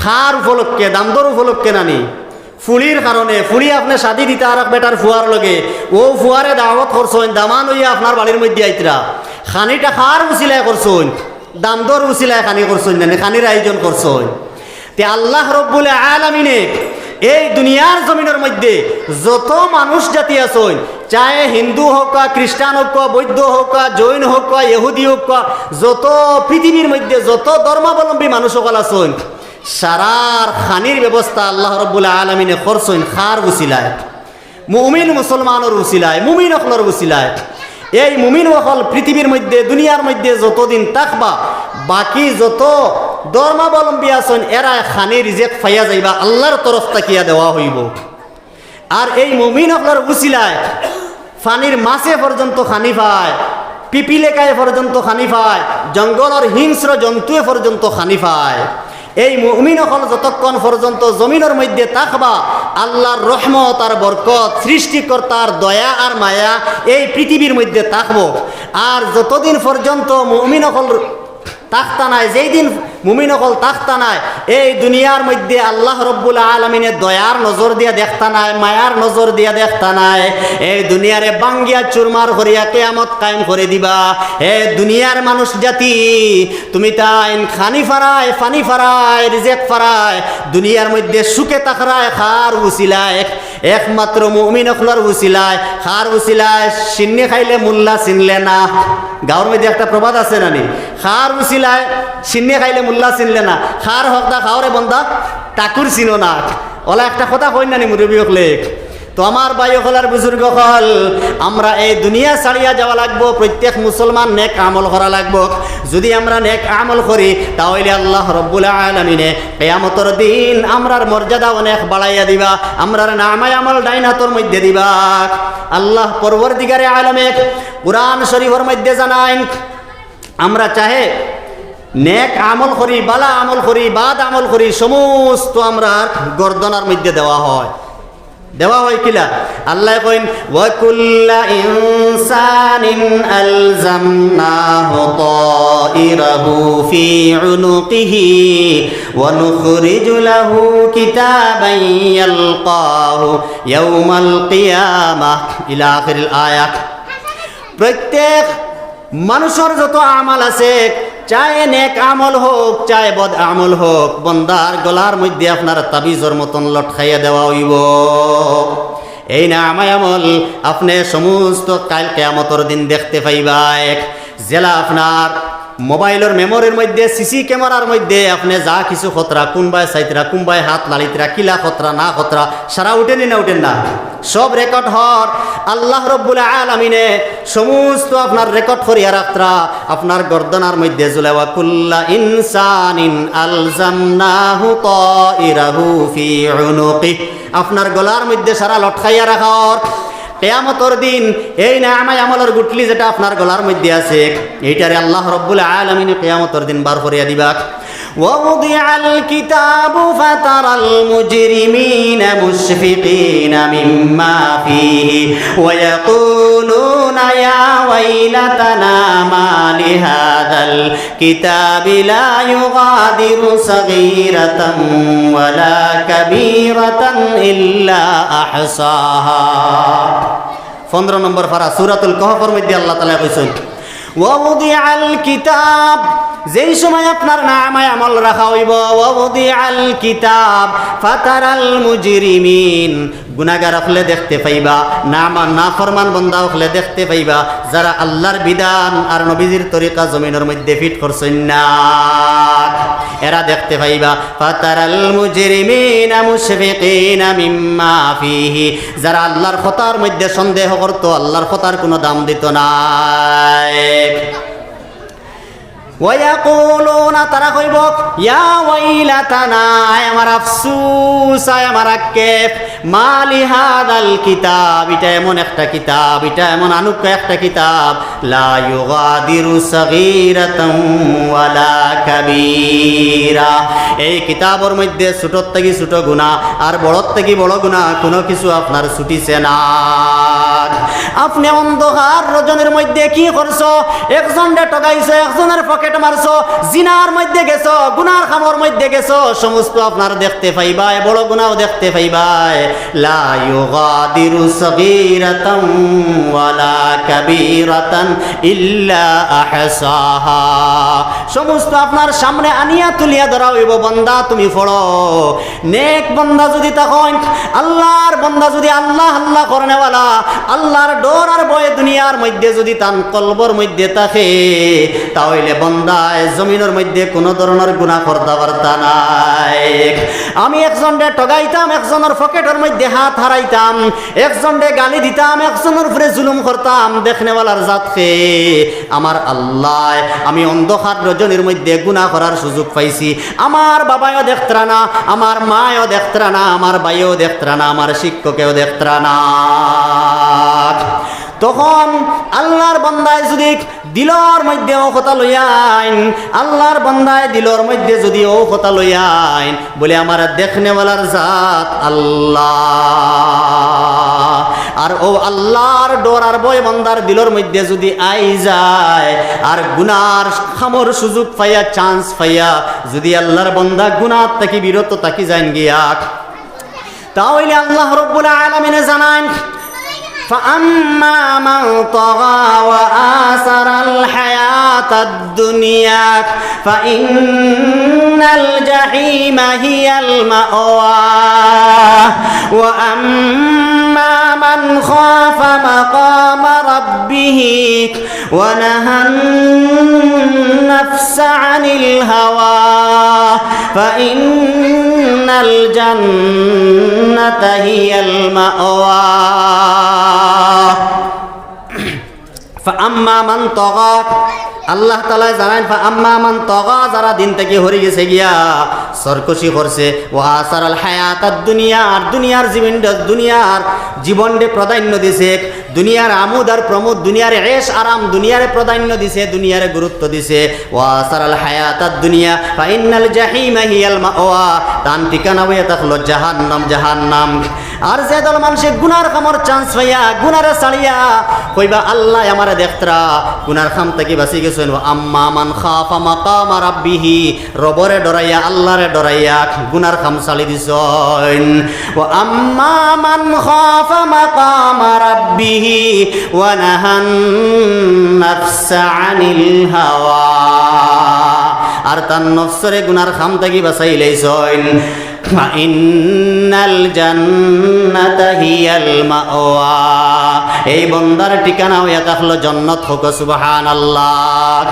কার উপলক্ষে? দামদর উপলক্ষে নানি? ফুড়ির কারণে। ফুড়ি আপনে শাদি দিতা আরক বেটার ফুয়ার লগে, অউ ফুয়ারে দাওয়াত করছইন, দামান অইয়া আপনার বাড়ির মধ্যে আইতরা। খানিটা কার উছিলায় করছইন? দামদর উছিলায় খানি করছইন, নানি খানির আয়োজন করছইন। তে আল্লাহ রব্বুল আলামিনে এই দুনিয়ার জমিনর মধ্যে যত মানুষ জাতি আছইন, চাহে হিন্দু হউক্কা, খ্রিস্টান হউক্কা, বৌদ্ধ হউক্কা, জৈন হউক্কা, ইহুদি হউক্কা, যত পৃথিবীর মধ্যে যত ধর্মাবলম্বী মানুষ অকল আছইন, সারার খানির ব্যবস্থা আল্লাহ রব্বুল আলামিনে করছইন কার উছিলায়? মুমিন মুসলমানর উছিলায়, মুমিন অকলর উছিলায়। এই মুমিন অকল পৃথিবীর মধ্যে, দুনিয়ার মধ্যে যতদিন থাকবা, বাকি যত ধর্মাবলম্বী আছইন, এরায় খানি রিজেক পাইয়া যাইবা, আল্লাহর তরফ থাকিয়া দেওয়া অইবো। আর এই মুমিন অকলর উছিলায় পানির মাছে পর্যন্ত খানি পায়, পিপিলেকায় পর্যন্ত খানি পায়, জঙ্গলর হিংস্র জন্তুয়ে পর্যন্ত খানি পায়। এই মুমিন অকল যতক্ষণ পর্যন্ত জমিনর মধ্যে থাকবা, আল্লাহর রহমত আর বরকত, সৃষ্টিকর্তার দয়া আর মায়া এই পৃথিবীর মধ্যে থাকবো। আর যতদিন পর্যন্ত মুমিন অকল থাকতা নায়, যেই দিন মুমিন অকল থাকতা নায়, এই দুনিয়ার মধ্যে আল্লাহ রব্বুল আলামিনে দয়ার নজর দিয়া দেখতা নায়, মায়ার নজর দিয়া দেখতা নায়। এই দুনিয়ারে ভাঙ্গিয়া চুরমার করিয়া কিয়ামত কায়েম করি দিবা। হে দুনিয়ার মানুষ জাতি, তুমি তাইন খানি পারায়, পানি পারায়, রিজেক পারায়, দুনিয়ার মধ্যে সুখে থাকরায় কার উছিলায়? একমাত্র মুমিন অকলর উছিলায়। কার উছিলায়? শিন্নি খাইলে মুল্লা চিনলে না। গাঁওর মধ্যে একটা প্রবাদ আছে নানি, কার উছিলায় শিন্নি খাইলে মুল্লা চিনলে না, কার হকদা খাওরে বন্দা ঠাকুর চিনো না। অলা একটা কথা কইন নানি মুরব্বি অকলে। তো আমার ভাই অকল আর বুজুর্গ অকল, আমরা এই দুনিয়া ছাড়িয়া যাওয়া লাগবো, প্রত্যেক মুসলমান নেক আমল করা লাগবো। যুদি আমরা নেক আমল করি, তা অইলে আল্লাহ রব্বুল আলামিনে কিয়ামতর দিন আমরার মর্যাদা অনেক বাড়াইয়া দিবা, আমরার নামায়ে আমল ডাইন হাতর মধ্যে দিবা। আল্লাহ পরওয়ারদিগারে আলমে কুরআন শরীফর মধ্যে জানাইন, আমরা চাহে নেক আমল করি, বালা আমল করি, বাদ আমল করি, সমস্ত আমরার গর্দনার মধ্যে দেওয়া হয়। দেওয়া হয় কিলা? আল্লায় কইন, "ওয়া কুল্লা ইনসানিন আলজামনাহু তাইরাহু ফি উনুকিহি ওয়া নুখরিজু লাহু কিতাবান ইয়ালকাহু ইয়াউমাল কিয়ামাহ।" ইলা আখিরিল আয়াত। প্রত্যেক মানুষর যত আমল আছে, চাহে নেক আমল হউক, চাহে বদ আমল হউক, বন্দার গলার মধ্যে আপনার তাবিজর মতন লটকাইয়া দেওয়া অইবো। এই নামায়ে আমল আপনে সমস্ত কাইল কিয়ামতর দিন দেখতে পাইবা। এক জেলা আপনার মোবাইলর মেমোরির মধ্যে, সিসি ক্যামেরার মধ্যে আপনে যা কিছু করতরা, কুনবায় চাইতরা, কুনবায় হাত লাড়িতরা, কিলা করতরা না করতরা, সারা উঠেনি না উঠের না? সব রেকর্ড হর। আল্লাহ রব্বুল আলামিনে সমস্ত আপনার রেকর্ড করিয়া রাখতরা, আপনার গর্দনার মধ্যে ঝুলাইবা। কুল্লা ইনসানিন আলজামনাহু তাইরাহু ফি উনুকি। আপনার গলার মধ্যে সারা লটকাইয়া রাখা অর। কিয়ামতর দিন এই নামায়ে আমলর গুটলি যেটা আপনার গলার মধ্যে আছে, এইটারে আল্লাহ রব্বুল আলামিনে কিয়ামতর দিন বার করিয়া দিবা। ووضع الكتاب فترى المجرمين مشفقين مما فيه ويقولون يا ويلتنا ما لهذا الكتاب لا يغادر صغيرة ولا كبيرة إلا أحصاها. পনেরো নম্বর পারা সূরাতুল কাহফর মধ্যে আল্লাহ তাআলা কইছইন, "ওয়াউদিআল কিতাব", যেই সময় আপনার নামায়ে আমল রাখা অইবো, "ওয়াউদিআল কিতাব ফাতারাল মুজরিমিন", গুনাগার অকলে দেখতে পাইবা, নামা-, নাফরমান বন্দা অকলে দেখতে পাইবা, যারা আল্লাহর বিধান আর নবীজির তরিকা জমিনর মধ্যে ফিট করছইন না, এরা দেখতে পাইবা। ফাতারাল মুজরিমিনা মুশফিকিনা মিম্মা ফিহি, যারা আল্লাহর কথার মধ্যে সন্দেহ করতো, আল্লাহর কথার কুনু দাম দিতো নায়। ওয়ায়াকুলুনা, তারা কইবো, "ইয়া ওয়াইলাতানা, আয় আমার আফসুস, আয় আমার আক্ষেপ, মা লিহাদাল কিতাব, ইটা এমন একটা কিতাব, ইটা এমন আনুক্কা একটা কিতাব, লা ইউগাদিরু সাগীরাতান ওয়ালা কাবীরা, এই কিতাবর মধ্যে ছোটর থাকি ছোট গুনাহ আর বড়র থাকি বড় গুনাহ কুনু কিছু আপনার ছুটিছে না।" আপনে অন্ধকার রজনীর মধ্যে কি করছো? একজনরে ঠগাইছো, একজনর পকেট মারছো, জিনার মধ্যে গেছো, গুনার কামর মধ্যে গেছো, সমস্ত আপনার দেখতে পাইবায়, বড় গুনাও দেখতে পাইবায়। লা ইউগাদিরু সাগীরাতান ওয়ালা কাবীরাতান ইল্লা আহসাহা। সমস্ত আপনার সামনে আনিয়া তুলিয়া ধরা অইবো, বান্দা তুমি পড়ো। নেক বান্দা যুদি থাকইন, আল্লাহর বান্দা যুদি আল্লাহ আল্লাহ করনেওয়ালা, আল্লাহর ডর আর ভয় দুনিয়ার মধ্যে যুদি তান কলবর মধ্যে থাকে, তা অইলে বান্দায় জমিনর মধ্যে কুনু ধরনর গুনাহ করতা পারতা নায়। আমি একজনরে ঠগাইতাম, একজনর পকেটর মধ্যে হাত হারাইতাম, একজনরে গালি দিতাম, একজনর উপরে জুলুম করতাম, দেখনেওয়ালার জাত কে? আমার আল্লায়। আমি অন্ধকার রজনীর মধ্যে গুনাহ করার সুযোগ পাইছি, আমার বাবায়ও দেখতরা না, আমার মায়ও দেখতরা না, আমার ভাইয়েও দেখতরা না, আমার শিক্ষকেও দেখতরা না। তখন আল্লাহর বান্দায় যুদি দিলর মধ্যে অউ কথা লইয়া আইন, আল্লাহর বান্দায় দিলর মধ্যে যুদি অউ কথা লইয়া আইন, বলে, আমার দেখনেওয়ালার জাত আল্লাহ। আর অউ আল্লাহর ডর আর ভয় বান্দার দিলর মধ্যে যুদি আই যায়, আর গুনার কামর সুযোগ পাইয়া, চান্স পাইয়া, যুদি আল্লাহর বান্দা গুনার থাকি বিরত থাকি যাইন গিয়া, তা অইলে আল্লাহ রব্বুল আলামিনে জানাইন, فأما من طغى وآثر الحياة الدنيا فإن الجحيم هي المأوى وأما من خاف مقام ربه ونهى النفس عن الهوى فإن الجنة هي المأوى فأما من طغى আল্লাহ তাআলায় জানাইন, فأما من طغى যারা দিন থাকি হরি গেছে গিয়া, সরকশি করছে, وآثر الحياة الدنيا আর দুনিয়ার জীবনরে, দুনিয়ার জীবনরে প্রাধান্য দিছে, দুনিয়ার আমোদ আর প্রমোদ, দুনিয়ার এশ আরাম, দুনিয়ারে প্রাধান্য দিছে, দুনিয়ারে গুরুত্ব দিছে। وآثر الحياة الدنيا فإن الجحيم هي المأوى তান ঠিকানা অইয়া থাকলো জাহান্নাম, জাহান্নাম। আর যে দল মানষে গুনার কামর চান্স পাইয়া, গুনারে ছাড়িয়া, কইবা, আল্লায় আমারে দেখতরা, গুনার কাম থাকি বাঁচি গেছইন। وأما من خاف مقام ربه রবরে ডরাইয়া, আল্লারে ডরাইয়া গুনার কাম ছাড়ি দিছইন। وأما من خاف مقام ربه ونهى النفس عن الهوى আর তান নফসরে গুনার কাম থাকি বাঁচাইলাইছইন। فإن الجنة هي المأوى এই বন্দার ঠিকানা অইয়া থাকলো জন্নত। কউক্কা সুবহানাল্লাহ।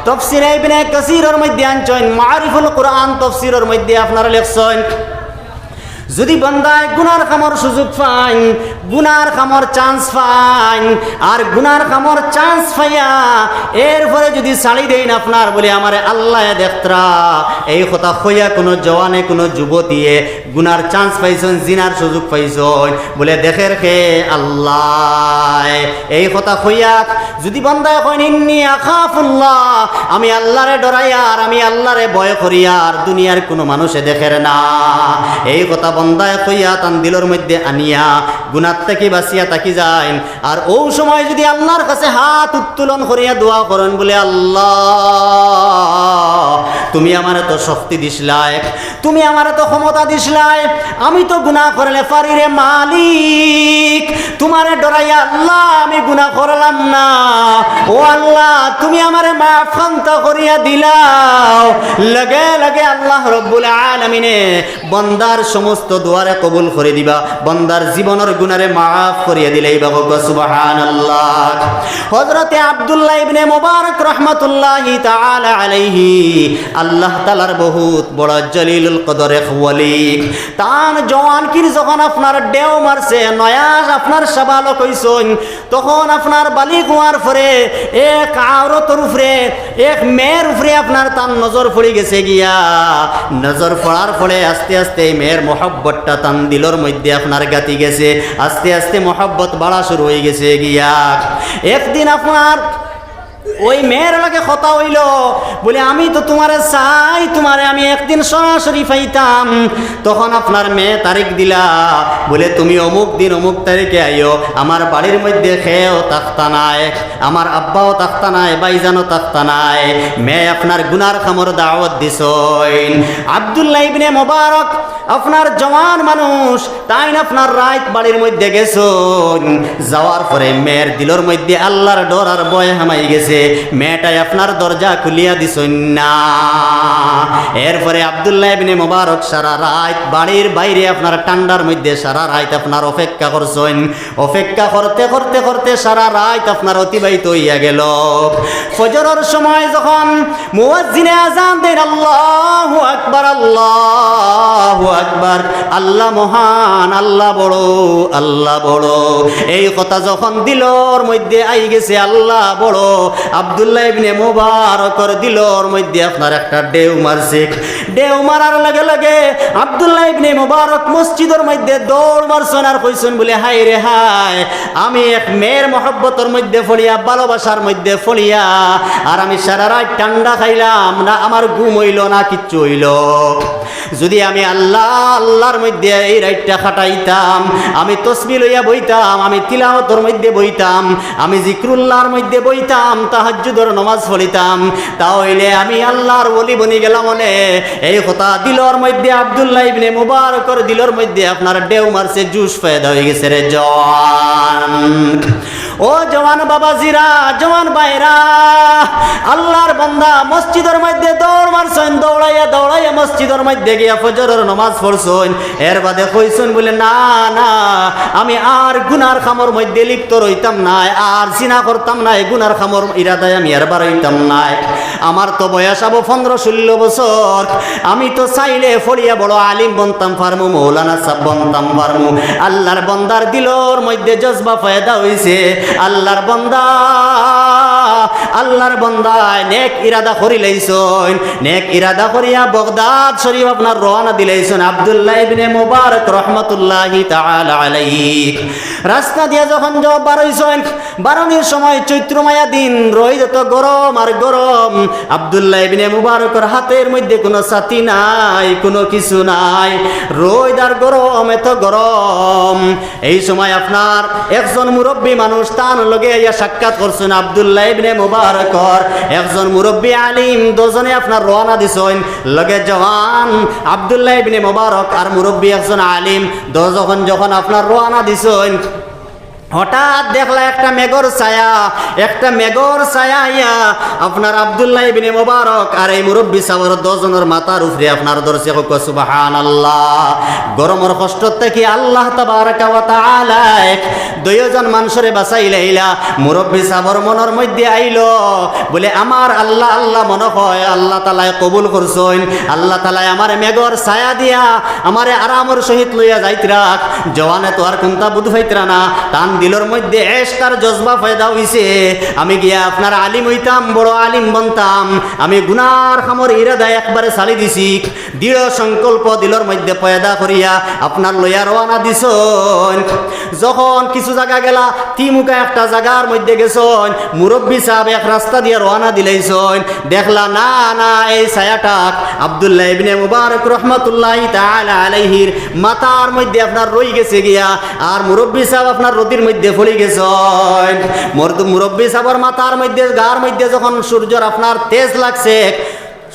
তফসিরে ইবনে কাসিরর মধ্যে আনছইন, মারিফুল কুরআন তফসিরর মধ্যে আপনারা লেখছইন, যুদি বন্দায় গুনার কামর সুযোগ পাইন, গুনার কামর chance পাইন, আর গুনার কামর chance পাইয়া এরপরে যুদি ছাড়ি দেইন আপনার, বুলে আমারে আল্লায় দেখতরা, এই কথা কইয়া কুনু জওয়ানে, কুনু যুবতীয়ে গুনার chance পাইছইন, জিনার সুযোগ পাইছইন, বুলে দেখের কে? আল্লায়। এই কথা কইয়া যুদি বন্দায় কইন, "ইন্নী আখাফুল্লাহ, আমি আল্লারে ডরাইয়ার, আমি আল্লারে ভয় করিয়ার, দুনিয়ার কুনু মানুষে দেখের না", এই কথা বন্দায় কইয়া তান দিলর মধ্যে আনিয়া গুনার থাকি বাচিয়া থাকি যাইন, আর অউ সময় যুদি আল্লার কাছে হাত উত্তোলন করিয়া দোয়া করইন, বুলে, "আল্লাহ, তুমি আমারে তো শক্তি দিছলায়, তুমি আমারে তো ক্ষমতা দিছলায়, আমি তো গুনা করলে পারি রে মালিক, তুমারে ডরাইয়া আল্লাহ আমি গুনা করলাম না। ও আল্লাহ, তুমি আমারে মাফ খান্তা করিয়া দিলাও।" লগে লগে আল্লাহ রব্বুল আলামিনে বন্দার সমস্ত দোয়ারে কবুল করি দিবা, বন্দার জীবনর গুনারে মাফ করিয়া দিলাইবা। কউক্কা সুবহানাল্লাহ। হযরতে আব্দুল্লাহ ইবনে মুবারক রহমাতুল্লাহি তাআলা আলাইহি আল্লাহ তাআলার বহুত বড় জলিলুল কদর এক ওলি। তান জওয়ানকির যখন আপনার ঢেউ মারছে, নয়া আপনার সাবালক অইছইন, তখন আপনার বালিগ অওয়ার পরে এক আওরতর উপরে, এক মেয়ের উপরে আপনার তান নজর পড়ি গেছে গিয়া। নজর পড়ার পরে আস্তে আস্তে এই মেয়ের মহব্বতটা তান দিলর মধ্যে আপনার গাতি গেছে, আস্তে আস্তে মহব্বত বাড়া শুরু অই গেছে গিয়া। একদিন আপনার ওই মেয়ের লগে কথা অইলো, বুলে, "আমি তো তুমারে চাই, তুমারে আমি একদিন সরাসরি পাইতাম।" তখন আপনার মেয়ে তারিখ দিলা, বুলে, "তুমি অমুক দিন অমুক তারিখে আইও, আমার বাড়ির মধ্যে কেউ থাকতা নায়, আমার আব্বাও থাকতা নায়, ভাইজানও থাকতা নায়।" মেয়ে আপনার গুনার কামর দাওয়াত দিছইন। আব্দুল্লাহ ইবনে মুবারক আপনার জওয়ান মানুষ, তাইন আপনার রাইত বাড়ির মধ্যে গেছইন, যাওয়ার পরে মেয়ের দিলর মধ্যে আল্লার ডর আর ভয় হামাই গেছে। মেয়েটায় আপনার দরজা খুলিয়া দিছইন না। এরপরে আব্দুল্লাহ ইবনে মুবারক সারা রাইত বাড়ির বাইরে আপনার ঠান্ডার মধ্যে সারা রাইত আপনার অপেক্ষা করছইন। অপেক্ষা করতে করতে করতে সারা রাইত আপনার অতিবাহিত অইয়া গেল। ফজরর সময় যখন মুয়াজ্জিনে আজান দেইন, "আল্লাহু আকবার, আল্লাহু আকবার, আল্লাহ মহান, আল্লাহ বড়, আল্লাহ বড়।" এই কথা যখন দিলর মধ্যে আই গেছে, "আল্লাহ বড়", আব্দুল্লাহ ইবনে মুবারকর দিলর মধ্যে আপনার একটা ঢেউ মারছে। ঢেউ মারার লগে লগে আব্দুল্লাহ ইবনে মুবারক মসজিদর মধ্যে দৌড় মারছইন আর কইছইন বুলে, "হায় রে হায়, আমি এক মেয়ের মহব্বতর মধ্যে পড়িয়া, ভালোবাসার মধ্যে পড়িয়া, আর আমি সারা রাইত ঠান্ডা খাইলাম না, আমার ঘুম অইলো না, কিচ্ছু অইলো। যুদি আমি আল্লাহ, আল্লার মধ্যে এই রাইতটা কাটাইতাম, আমি তসবি লইয়া বইতাম, আমি তিলাওয়াতর মধ্যে বইতাম, আমি জিকরুল্লাহর মধ্যে বইতাম, তাহাজ্জুদর নমাজ পড়িতাম, তা অইলে আমি আল্লার ওলি বনি গেলাম অনে।" এই কথা দিলর মধ্যে, আব্দুল্লাহ ইবনে মুবারকর দিলর মধ্যে আপনার ঢেউ মারছে, জোশ পয়দা অই গেছে রে জওয়ান। ও জওয়ান বাবাজিরা, জওয়ান ভাইরা, আল্লার বান্দা মসজিদর মধ্যে দৌড় মারছইন, দৌড়াইয়া দৌড়াইয়া মসজিদর মধ্যে গিয়া ফজরর নমাজ পড়ছইন। এর বাদে কইছইন বুলে, "না, না, আমি আর গুনার কামর মধ্যে লিপ্ত রইতাম নায়, আর জিনা করতাম নায়, গুনার কামর ইরাদায় আমি আর বারইতাম নায়। আমার তো বয়স অইবো পনরো ষোলো বছর, আমি তো চাইলে পড়িয়া বড় আলিম বনতাম পারমু, মৌলানা সাব বনতাম পারমু।" আল্লার বান্দার দিলর মধ্যে জজবা পয়দা অইছে। আল্লার বান্দা, আল্লার বান্দায় নেক ইরাদা করিলাইছইন, নেক ইরাদা করিয়া বগদাদ শরীফ আপনার রওয়ানা দিলাইছইন আব্দুল্লাহ ইবনে মুবারক রহমাতুল্লাহি তাআলা আলাইহি। রাস্তা দিয়া যখন য-, বারইছইন, বারনির সময় চৈত্র মায়া দিন, রইদ অত গরম আর গরম। আব্দুল্লাহ ইবনে মুবারকর হাতর মধ্যে কুনু ছাতি নাই, কুনু কিছু নাই, রইদ আর গরম, এত গরম। এই সময় আপনার একজন মুরব্বী মানুষ তান লগে আইয়া সাক্ষাৎ করছইন আব্দুল্লাহ ইবনে মুবারকর। একজন মুরব্বী আলিম, দুইজনে আপনার রওয়ানা দিছইন। লগে জওয়ান আব্দুল্লাহ ইবনে মুবারক আর মুরব্বী একজন আলিম, দুইজন যখন আপনার রওয়ানা দিছইন, হঠাৎ দেখলা একটা মেঘর ছায়া, একটা মেঘর ছায়া আইয়া আপনার আব্দুল্লাহ ইবনে মুবারক আর এই মুরব্বি সাবর দশ জনর মাথার উপরে আপনার ধরছে। কউক্কা সুবহানাল্লাহ। গরমর কষ্ট থাকি আল্লাহ তাবারাকা ওয়া তাআলায় দুইজন মানুষরে বাঁচাইলাইলা। মুরব্বি সাবর মনর মধ্যে আইলো, বলে, "আমার আল্লাহ আল্লাহ মনো কয়, আল্লাহ তাআলায় কবুল করছইন, আল্লাহ তাআলায় আমারে মেঘর ছায়া দিয়া আমারে আরামর সহিত লইয়া যাইতরা।" জওয়ানে তো আর কুন্তা বুঝ পাইতরা না, তান দিলর মধ্যে এশক আর জজবা পয়দা অইছে, "আমি গিয়া আপনার আলিম অইতাম, বড় আলিম বনতাম, আমি গুনার কামর ইরাদা একবারে ছাড়ি দিছি।" দৃঢ় সংকল্প দিলর মধ্যে পয়দা করিয়া আপনার লইয়া রওয়ানা দিছইন। যখন কিছু জাগা গেলা, তিমুকা একটা জাগার মধ্যে গেছইন, মুরব্বি সাব এক রাস্তা দিয়া রওয়ানা দিলাইছইন, দেখলা না, না, এই ছায়াটা আব্দুল্লাহ ইবনে মুবারক রহমতুল্লাহি তাআলা আলাইহির মাথার মধ্যে আপনার রই গেছে গিয়া, আর মুরব্বি সাব আপনার রদির মধ্যে পড়ি গেছইন। মর্দ-, মুরব্বি সাবর মাথার মধ্যে, গার মধ্যে যখন সূর্যর আপনার তেজ লাগছে,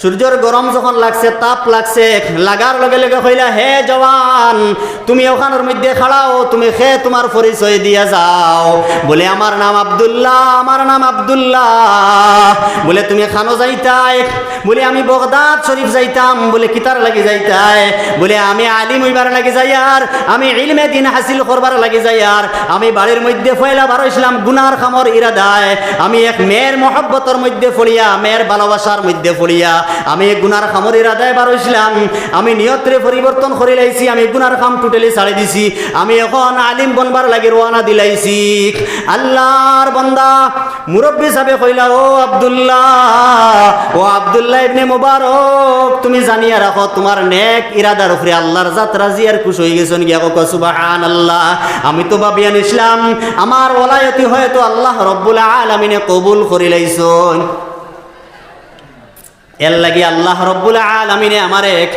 সূর্যর গরম যখন লাগছে, তাপ লাগছে, লাগার লগে লগে কইলা, "হে জওয়ান, তুমি অখানর মধ্যে খাড়াও, তুমি কে তুমার পরিচয় দিয়া যাও।" বলে, "আমার নাম আব্দুল্লাহ, আমার নাম আব্দুল্লাহ।" বলে, "তুমি কানো যাইতায়?" বলে, "আমি বগদাদ শরীফ যাইতাম।" বলে, "কিতার লাগি যাইতায়?" বলে, "আমি আলিম অইবার লাগি যাইয়ার, আমি ইলমে দিন হাসিল করবার লাগি যাইয়ার, আমি বাড়ির মধ্যে পয়লা বারইছলাম গুনার কামর ইরাদায়, আমি এক মেয়ের মহব্বতর মধ্যে পড়িয়া, মেয়ের ভালোবাসার মধ্যে পড়িয়া, আমি এক গুনার কামর ইরাদায় বারইছলাম, আমি নিয়তরে পরিবর্তন করিলাইছি, আমি গুনার কাম totally ছাড়ি দিছি, আমি অখন আলিম বনবার লাগি রওয়ানা দিলাইছি।" আল্লাহর বান্দা মুরব্বি সাবে কইলা, "ও আব্দুল্লাহ, ও আব্দুল্লাহ ইবনে মুবারক, তুমি জানিয়া রাখো, তুমার নেক ইরাদার উপরে আল্লাহর জাত রাজি আর খুশ অই গেছইন গিয়া।" কউক্কা সুবহানাল্লাহ। আমি তো ভাবিয়া নিছলাম আমার ওলায়তি হয়তো আল্লাহ রব্বুল আলামিনে কবুল করিলাইছইন। এর লাগি আল্লাহ রব্বুল আলামিনে আমারে এক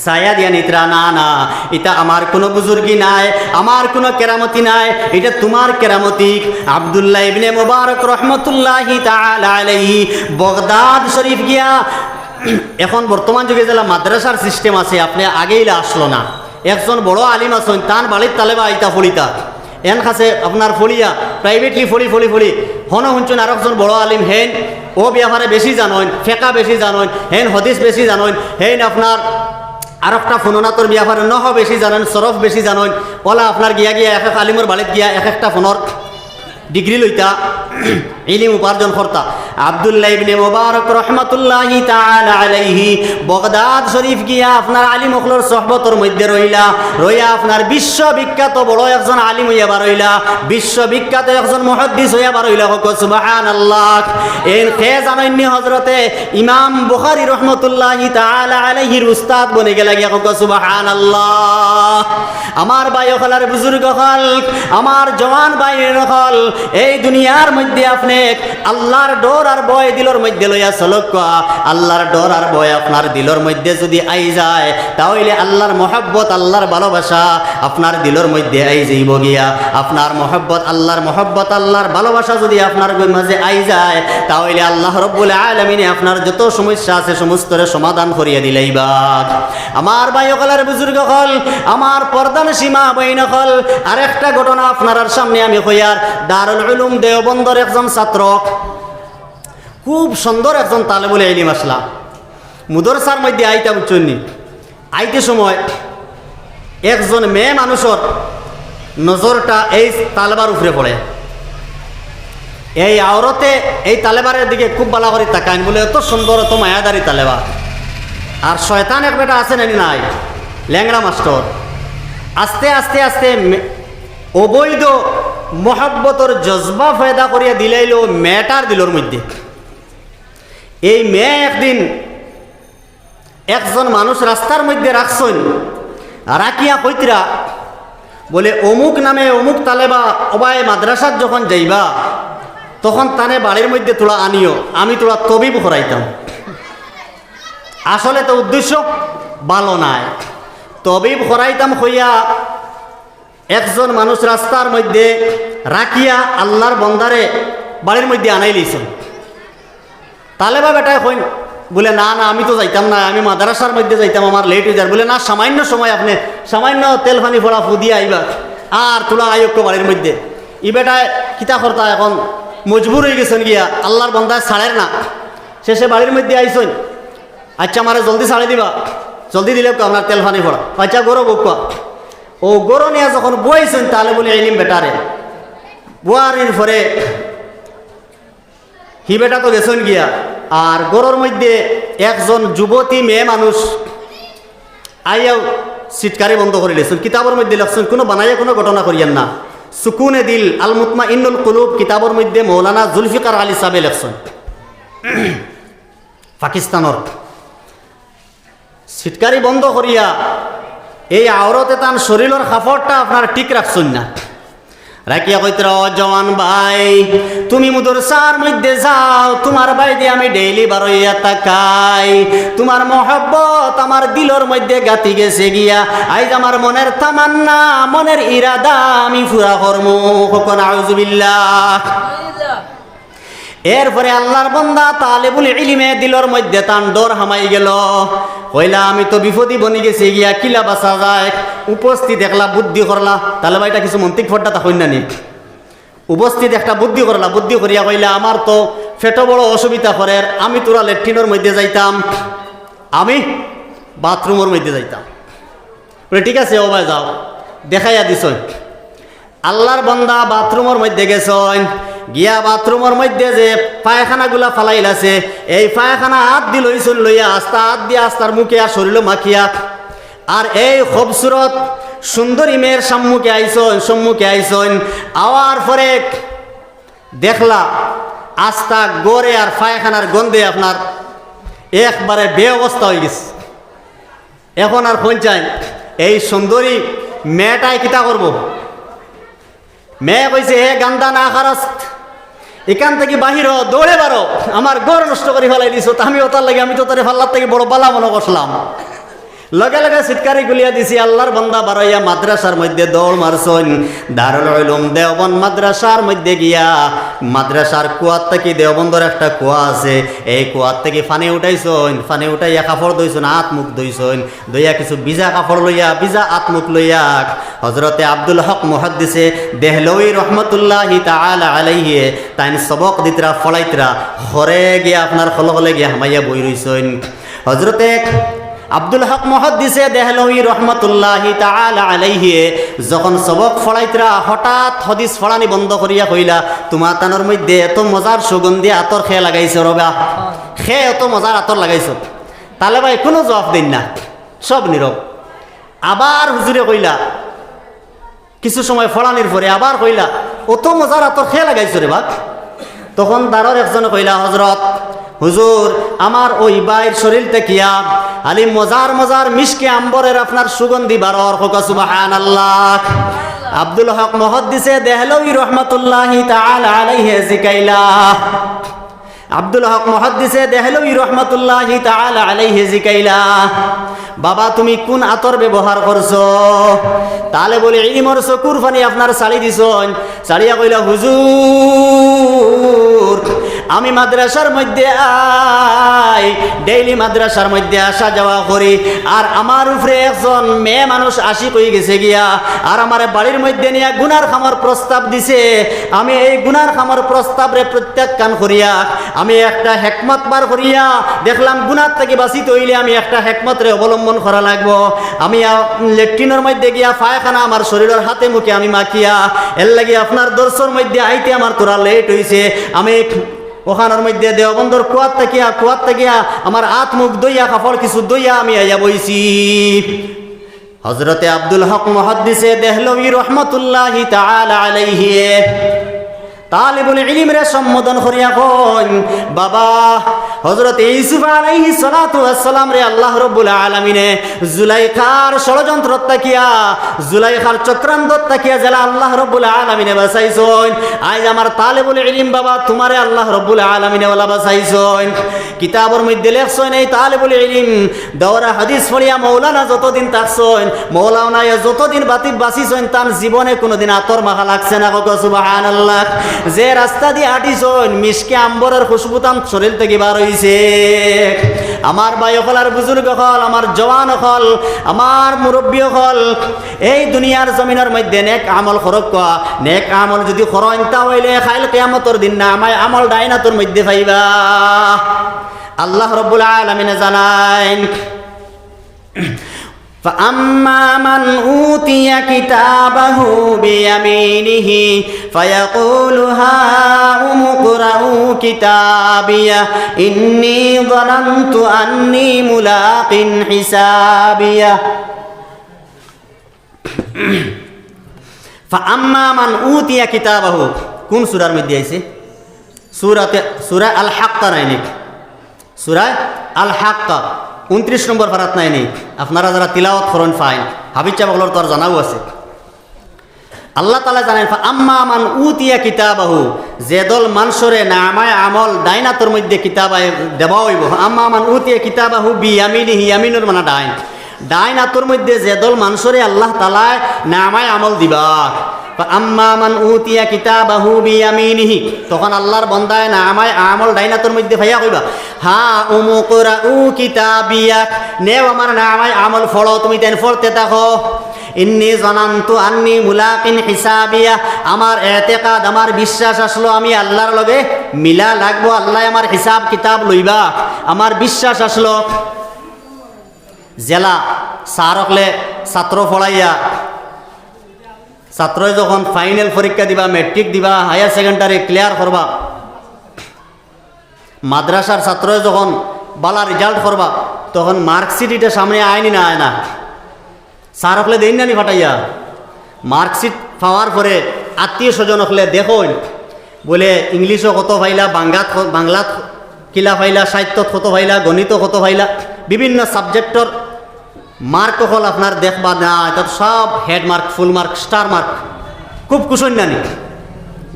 ছায়া দিয়া নিতরা, না, না, ইটা আমার কুনু বুজুর্গি নায়, আমার কুনু কেরামতি নায়, ইটা তুমার কেরামতি। আব্দুল্লাহ ইবনে মুবারক রহমতুল্লাহি তাআলা আলাইহি বগদাদ শরীফ গিয়া, এখন বর্তমান যুগে যেলা মাদ্রাসার system আছে, আপনে আগেইলা আসলো না, একজন বড় আলিম আছইন, তান বাড়িত তালেবা আইতা পড়িতা, এন কাছে আপনার পড়িয়া, privately পড়ি, পড়ি, পড়ি, হনো হুনছইন আরকজন বড় আলিম, হেইন অউ ব্যাপারে বেশি জানইন, ফেকা বেশি জানইন, হেইন হদিস বেশি জানইন, হেইন আপনার আরকটা ফননাতর ব্যাপারে নহু বেশি জানইন, সরফ বেশি জানইন, অলা আপনার গিয়া গিয়া এক এক আলিমর বাড়িত গিয়া এক একটা ফনর degree লইতা, ইলিম উপার্জন করতা। আব্দুল্লাহ ইবনে মুবারক রহমতুল্লাহি তাআলা আলাইহি বগদাদ শরীফ গিয়া আপনার আলিম অকলর সোহবতর মধ্যে রইলা, রইয়া আপনার বিশ্ববিখ্যাত বড় একজন আলিম অইয়া বারইলা, বিশ্ববিখ্যাত একজন মুহাদ্দিস অইয়া বারইলা। কউক্কা সুবহানাল্লাহ। এইন কে জানইননি? হজরতে ইমাম বুখারী রহমতুল্লাহি তাআলা আলাইহির উস্তাদ বনি গেলা গিয়া। কউক্কা সুবহানাল্লাহ। আমার ভাই অকল আর বুজুর্গ অকল, আমার জওয়ান ভাই অকল, এই দুনিয়ার মধ্যে আপনে আল্লাহর ডর আর ভয় দিলর মধ্যে লইয়া চলউক্কা। আল্লাহর ডর আর ভয় আপনার দিলর মধ্যে যুদি আই যায়, তা অইলে আল্লাহর মহব্বত, আল্লাহর ভালোবাসা আপনার দিলর মধ্যে আই যাইবো গিয়া। আপনার মহব্বত, আল্লাহর মহব্বত, আল্লাহর ভালোবাসা যুদি আপনার মাঝে আই যায়, তা অইলে আল্লাহ রব্বুল আলামিনে আপনার যত সমস্যা আছে, সমস্তরে সমাধান করিয়া দিলাইবা। আমার ভাই অকল আর বুজুর্গ অকল, আমার পর্দানশীন মা বইন অকল, আরেকটা ঘটনা আপনারার সামনে আমি কইয়ার। দারুল উলুম দেওবন্দর একজন ছাত্র, খুব সুন্দর একজন তালেবুল ইলিম আছলা। মুদরসার মধ্যে আইতা, বুঝছইননি, আইতে সময় একজন মেয়ে মানুষর নজরটা এই তালেবার উপরে পড়ে। এই আওরতে এই তালেবারের দিকে খুব ভালা করি তাকাইন, বলে, "অত সুন্দর, অত মায়াদারি তালেবা।" আর শয়তান এক বেটা আছে নানি নাই, ল্যাংড়া মাস্টর, আস্তে আস্তে আস্তে মে-, অবৈধ মহব্বতর জজবা পয়দা করিয়া দিলাইলো মেয়েটার দিলর মধ্যে। এই মেয়ে একদিন একজন মানুষ রাস্তার মধ্যে রাখছইন, রাখিয়া কইতরা, বলে, "অমুক নামে অমুক তালেবা, ওবায় মাদ্রাসাত যখন যাইবা, তখন তানে বাড়ির মধ্যে থুড়া আনিও, আমি থুড়া তবিব করাইতাম।" আসলে তো উদ্দেশ্য ভালো নায়। তবিব করাইতাম কইয়া একজন মানুষ রাস্তার মধ্যে রাখিয়া আল্লাহর বন্দারে বাড়ির মধ্যে আনাইলিছইন। তালেবা বেটায় কইন, বলে, "না, না, আমি তো যাইতাম না, আমি মাদ্রাসার মধ্যে যাইতাম, আমার late অই যার।" বলে, "না, সামান্য সময় আপনে, সামান্য তেল পানি পড়া ফু দিয়া আইবা, আর থুড়া আইউক্কা বাড়ির মধ্যে।" ই বেটায় কিতা করতা, এখন মজবুর অইগেছইন গিয়া, আল্লার বন্দায় ছাড়ের না। শেষে বাড়ির মধ্যে আইছইন, "আইচ্ছা, আমারে জলদি ছাড়ি দিবা, জলদি দিলে তো আপনার তেল পানি পড়া।" আইচ্ছা, ঘরো বউক্কা। অউ ঘরো নিয়া যখন বওয়াইছইন তালেবুল ইলিম বেটারে, বওয়ানির পরে হি বেটা তো গেছইন গিয়া, আর ঘরর মধ্যে একজন যুবতী মেয়ে মানুষ আইয়াউ সিটকারি বন্ধ করিলিছইন। কিতাবর মধ্যে লেখছইন, কুনু বানাইয়া কুনু ঘটনা করিয়েন না। সুকুনে দিল, আল মুতমাইন্নুল কুলুব কিতাবর মধ্যে মৌলানা জুলফিকার আলী সাবে লেখছইন, পাকিস্তানর। সিটকারি বন্ধ করিয়া এই আওরতে তান শরীলর কাপড়টা আপনার ঠিক রাখছইন না। রাখিয়া কইতরা, "ও জওয়ান ভাই, তুমি মাদ্রাসার মধ্যে যাও, তুমার বায়দি আমি ডেইলি বারইয়া তাকাই। তুমার মহব্বত আমার দিলর মধ্যে গাতি গেছে গিয়া। আইজ আমার মনের তামান্না, মনের ইরাদা আমি পুরা করমু।" কউক্কা নাউজুবিল্লাহ। এরপরে আল্লার বন্দা তালেবুল ইলিমে দিলর মধ্যে তান ডর হামাই গেল। কইলা, "আমি তো বিপদি বনি গেছি গিয়া, কিলা বাঁচা যায়?" উপস্থিত একলা বুদ্ধি করলা। তালে বা ইটা কিছু মন্তিক ফড্ডা তা কইন না নি? উপস্থিত একটা বুদ্ধি করলা, বুদ্ধি করিয়া কইলা, "আমার তো পেটো বড় অসুবিধা করের, আমি থুড়া লেট্রিনর মধ্যে যাইতাম, আমি বাথরুমর মধ্যে যাইতাম।" বলে, "ঠিক আছে, অবায় যাও।" দেখাইয়া দিছইন। আল্লার বন্দা বাথরুমর মধ্যে গেছইন, গিয়া বাথরুমর মধ্যে যে পায়খানাগুলা ফালাইল আছে, এই পায়খানা আত দি লইছইন, লইয়া আস্তা আত দিয়া আস্তার মুখে আর শরীলো মাখিয়া, আর এই খুবসুরত সুন্দরী মেয়ের সম্মুখে আইছইন, সম্মুখে আইছইন। আওয়ার পরে দেখলা আস্তা ঘরে আর পায়খানার গন্ধে আপনার একবারে বেঅবস্থা অইগেছে। এখন আর কইন চাইন, এই সুন্দরী মেয়েটায় কিতা করবো? মেয়ে কইছে, "হে গান্দা নাখারাস্ত, ইখান থাকি বাহির অ, দৌড়ে বারো, আমার ঘর নষ্ট করি ফালাই দিছো, তা আমি অতার লাগি, আমি তো তোরে পাল্লার থাকি বড় বালা মনো করছিলাম।" লগে লগে সিটকারি খুলিয়া দিছি, আল্লার বন্দা বারইয়া মাদ্রাসার মধ্যে দৌড় মারছইন। দারুল উলুম দেওবন্দ মাদ্রাসার মধ্যে গিয়া, মাদ্রাসার কুয়ার থাকি, দেওবন্দর একটা কুয়া আছে, এই কুয়ার থাকি পানি উঠাইছইন, পানি উঠাইয়া কাপড় ধইছইন, আত মুখ ধইছইন, ধইয়া কিছু ভিজা কাপড় লইয়া, ভিজা আত মুখ লইয়া হজরতে আব্দুল হক মুহাদ্দিসে দেহলভী রহমতুল্লাহি তাআলা আলাইহি তাইন সবক দিতরা, ফড়াইতরা, ঘরে গিয়া আপনার খলখলে গিয়া হামাইয়া বই রইছইন। হজরতে আব্দুল হক মুহাদ্দিসে দেহলভী রহমতুল্লাহি তাআলা আলাইহি যখন সবক ফড়াইতরা, হঠাৎ হদিস ফড়ানি বন্ধ করিয়া কইলা, "তুমা তানর মধ্যে এত মজার সুগন্ধি আতর কে লাগাইছো রে বা? কে এত মজার আতর লাগাইছো?" তালে বায় কুনু জবাব দেইন না, সব নীরব। আবার হুজুরে কইলা, কিছু সময় ফড়ানির পরে আবার কইলা, "অত মজার আতর কে লাগাইছো রে বা?" তখন দারর একজনে কইলা, "হজরত, হুজুর, আমার ওই ভাইর শরীল থাকিয়া খালি মজার মজার মিশকে আম্বরের আপনার সুগন্ধি বারর।" কউক্কা সুবহানাল্লাহ। আব্দুল হক মুহাদ্দিসে দেহলভী রহমতুল্লাহি তাআলা আলাইহি জিকাইলা, আব্দুল হক মুহাদ্দিসে দেহলভী রহমতুল্লাহি তাআলা আলাইহি জিকাইলা, "বাবা, তুমি কুন আতর ব্যবহার করছো?" তালেবুল ইলিমর চকুর পানি আপনার ছাড়ি দিছইন, ছাড়িয়া কইলা, "হুজুর, আমি মাদ্রাসার মধ্যে আই, ডেইলি মাদ্রাসার মধ্যে আসা যাওয়া করি, আর আমার উপরে একজন মেয়ে মানুষ আশিক অইগেছে গিয়া, আর আমারে বাড়ির মধ্যে নিয়া গুনার কামর প্রস্তাব দিছে, আমি এই গুনার কামর প্রস্তাবরে প্রত্যাখ্যান করিয়া আমি একটা হেকমত বার করিয়া দেখলাম, গুনার থাকি বাঁচিতে অইলে আমি একটা হেকমতরে অবলম্বন করা লাগবো। আমি, আ, লেট্রিনর মধ্যে গিয়া পায়খানা আমার শরীলর হাতে মুখে আমি মাখিয়া, এর লাগি আপনার দর্শর মধ্যে আইতে আমার থুড়া লেট অইছে। আমি অখানর মধ্যে দেওবন্দর কুয়ার থাকিয়া, কুয়ার থাকিয়া আমার আত মুখ ধইয়া, কাপড় কিছু ধইয়া আমি আইয়া বইছি।" হজরতে আব্দুল হক মুহাদ্দিসে দেহলভী রহমতুল্লাহি তাআলা আলাইহি তালেবুল ইলিমরে সম্বোধন করিয়া কইন, "বাবা, হজরতে ইউসুফ আলাইহিস সালাতু ওয়াস সালামরে আল্লাহ রব্বুল আলামিনে জুলাইখার ষড়যন্ত্র থাকিয়া, জুলাইখার চক্রান্ত থাকিয়া যেলা আল্লাহ রব্বুল আলামিনে বাঁচাইছইন, আইজ আমার তালেবুল ইলিম বাবা তুমারে আল্লাহ রব্বুল আলামিনে ওলা বাঁচাইছইন।" কিতাবর মধ্যে লেখছইন, এই তালেবুল ইলিম দৌরা হাদিস পড়িয়া মৌলানা যতদিন থাকছইন, মৌলানায় যতদিন বাতি-, বাঁচিছইন, তান জীবনে কুনুদিন আতর মাখা লাগছে না। কউক্কা সুবহানাল্লাহ। যে রাস্তা দি আটিছইন, মিশকে আম্বরের খুশবু তান শরীল থাকি বার অইছে। আমার ভাই অকল আর বুজুর্গ অকল, আমার জওয়ান অকল, আমার মুরব্বি অকল, এই দুনিয়ার জমিনর মধ্যে নেক আমল করউক্কা। নেক আমল যুদি করইন, তা অইলে কাইল কিয়ামতর দিন নামায় আমল ডাইন আতর মধ্যে পাইবা। আল্লাহ রব্বুল আলামিনে জানাইন, فأما من أوتي كتابه بيمينه فيقول هاؤم اقرءوا كتابيه إني ظننت أني ملاق حسابيه। فأما من أوتي كتابه, কোন সূরার মধ্যে আইছে? সূরাতে, সূরা আল হাক্কা নায়নি? সূরা আল হাক্কা, ঊনত্রিশ নম্বর পারাত নায়নি? আপনারা যারা তিলাওয়াত করইন পাইন, হাফিজ সাব অকলর তো আর জানাউ আছে। আল্লাহ তাআলা জানাইন, فأما من أوتي كتابه, যে দল মানষরে নামায় আমল ডাইন আতর মধ্যে কিতাব আই-, দেওয়া অইবো, فأما من أوتي كتابه بيمينه, ইয়ামিনর মানে ডাইন, ডাইন আতর মধ্যে যে দল মানষরে আল্লাহ তাআলায় নামায় আমল দিবা, فأما من أوتي كتابه بيمينه, তখন আল্লাহর বন্দায় নামায় আমল ডাইন আতর মধ্যে পাইয়া কইবা, هاؤم اقرءوا كتابيه, নেও আমার নামায় আমল পড়ো, তুমি তাইন পড়তে থাকো। إني ظننت أني ملاق حسابيه, আমার এতেকাদ, আমার বিশ্বাস আছলো আমি আল্লাহর লগে মিলা লাগবো, আল্লায় আমার হিসাব কিতাব লইবা, আমার বিশ্বাস আছলো। যেলা স্যার অকলে ছাত্র পড়াইয়া, ছাত্রয় যখন ফাইনাল পরীক্ষা দিবা, ম্যাট্রিক দিবা, হায়ার সেকেন্ডারি ক্লিয়ার করবা, মাদ্রাসার ছাত্রয় যখন বালা রেজাল্ট করবা, তখন মার্কশিট ইটা সামনে আয়নি না আয় না? স্যার অকলে দেইন না নি ফাটাইয়া? মার্কশিট পাওয়ার পরে আত্মীয় স্বজন অকলে দেখইন, বুলে ইংলিশো কত পাইলা, বাংলাত ক-, বাংলাত কিলা পাইলা, সাহিত্যত কত পাইলা, গণিতো কত পাইলা, বিভিন্ন সাবজেক্টর মার্ক অকল আপনার দেখবা না, ইটা তো সব head mark, full mark, star mark. খুব খুশ অইন না নি?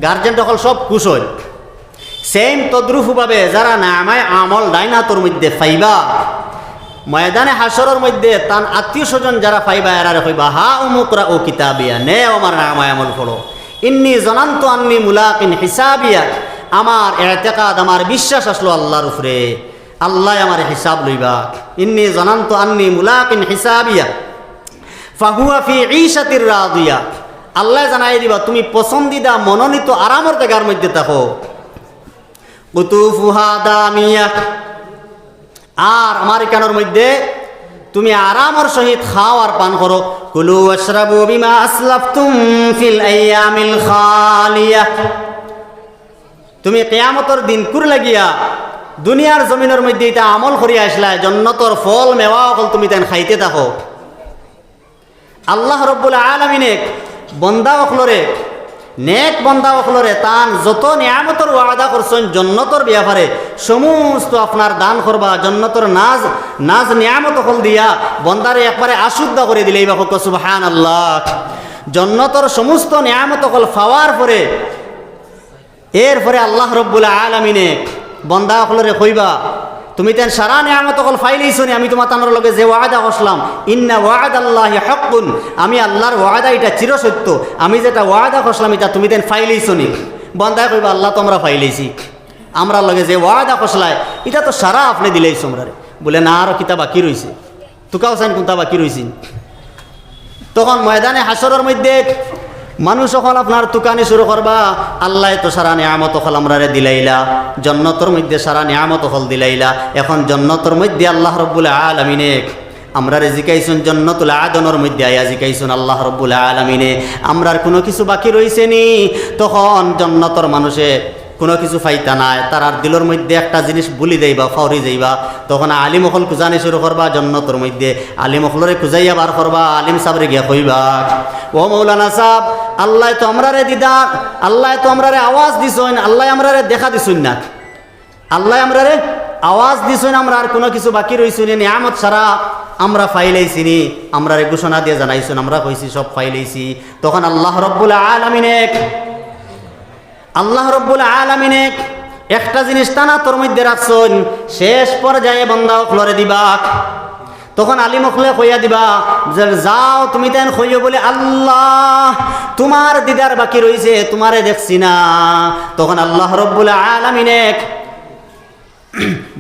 গার্জেন অকল সব খুশ অইন। সেম তদ্রুপভাবে যারা নামায় আমল ডাইন আতর মধ্যে পাইবা, ময়দানে হাশরর মধ্যে তান আত্মীয় স্বজন যারা পাইবা, এরারে কইবা, هاؤم اقرءوا كتابيه, নেও আমার নামায় আমল পড়ো। إني ظننت أني ملاق حسابيه, আমার এতেকাদ, আমার বিশ্বাস আছলো আল্লাহর উপরে, আল্লায় আমার হিসাব লইবা। إني ظننت أني ملاق حسابيه فهو في عيشة راضية, আল্লায় জানাই দিবা, তুমি পছন্দিদা মনোনীত আরামর জাগার মধ্যে থাকো। قطوفها دانية, আর আমার ইখানর মধ্যে তুমি আরামর সহিত খাও আর পান করো। كلوا واشربوا بما أسلفتم في الأيام الخالية, তুমি কিয়ামতর দিনকুর লাগিয়া দুনিয়ার জমিনর মধ্যে ইতা আমল করিয়া আছলায়, জন্নতর ফল মেওয়া অকল তুমি তাইন খাইতে থাকো। আল্লাহ রব্বুল আলামিনে বন্দা অকলরে, নেক বন্দা অকলরে তান যত নিয়ামতর ওয়াদা করছইন জন্নতর ব্যাপারে, সমস্ত আপনার দান করবা, জন্নতর নাজ, নাজ নিয়ামত অকল দিয়া বন্দারে একবারে আশুদ্ধা করি দিলাইবা। কউক্কা সুবহানাল্লাহ। জন্নতর সমস্ত নিয়ামত অকল পাওয়ার পরে এরপরে আল্লাহ রব্বুল আলামিনে বন্দা অকলরে কইবা, তুমি তাইন সারা নিয়ামত অকল পাইলাইছো নি, আমি তুমার তানর লগে যে ওয়াদা করছলাম, إن وعد الله حق, আমি আল্লাহর ওয়াদা ইটা চিরসত্য, আমি যেটা ওয়াদা করছলাম ইটা তুমি তাইন পাইলাইছো নি। বন্দায় কইবা, আল্লাহ তো আমরা পাইলাইছি, আমরার লগে যে ওয়াদা করছলায় ইটা তো সারা আপনে দিলাইছো আমরারে। বুলে, না, আরো কিতা বাকি রইছে। তুকাও চাইন কুনটা বাকি রইছে। তখন ময়দানে হাশরর মধ্যে মানুষ অকল আপনার তুকানি শুরু করবা, আল্লায় তো সারা নিয়ামত অকল আমরারে দিলাইলা, জন্নতর মধ্যে সারা নিয়ামত অকল দিলাইলা, এখন জন্নতর মধ্যে আল্লাহ রব্বুল আলামিনে আমরারে জিকাইছইন, জন্নতুল আদনর মধ্যে আইয়া জিকাইছইন আল্লাহ রব্বুল আলামিনে, আমরার কুনু কিছু বাকি রইছে নি? তখন জন্নতর মানুষে কুনু কিছু পাইতা নায়, তারার দিলর মধ্যে একটা জিনিস ভুলি যাইবা, ফাউরি যাইবা। তখন আলিম অকল খুজানি শুরু করবা জন্নতর মধ্যে, আলিম অকলরে খুজাইয়া বার করবা, আলিম সাবরে গিয়া কইবা, ও মৌলানা সাব, আল্লায় তো আমরারে দিদার, আল্লায় তো আমরারে আওয়াজ দিছইন, আল্লায় আমরারে দেখা দিছইন না, আল্লায় আমরারে আওয়াজ দিছইন, আমরার কুনু কিছু বাকি রইছে নি, নিয়ামত সারা আমরা পাইলাইছি নি, আমরারে ঘোষণা দিয়া জানাইছইন, আমরা কইছি সব পাইলাইছি। তখন আল্লাহ রব্বুল আলামিনে আল্লাহ রব্বুল আলামিনে একটা জিনিস তান আতর মধ্যে রাখছইন, শেষ পর্যায়ে বন্দা অকলরে দিবা। তখন আলিম অকলে কইয়া দিবা যে, যাও তুমি তাইন কইও বুলে, আল্লাহ, তুমার দিদার বাকি রইছে, তুমারে দেখছি না। তখন আল্লাহ রব্বুল আলামিনে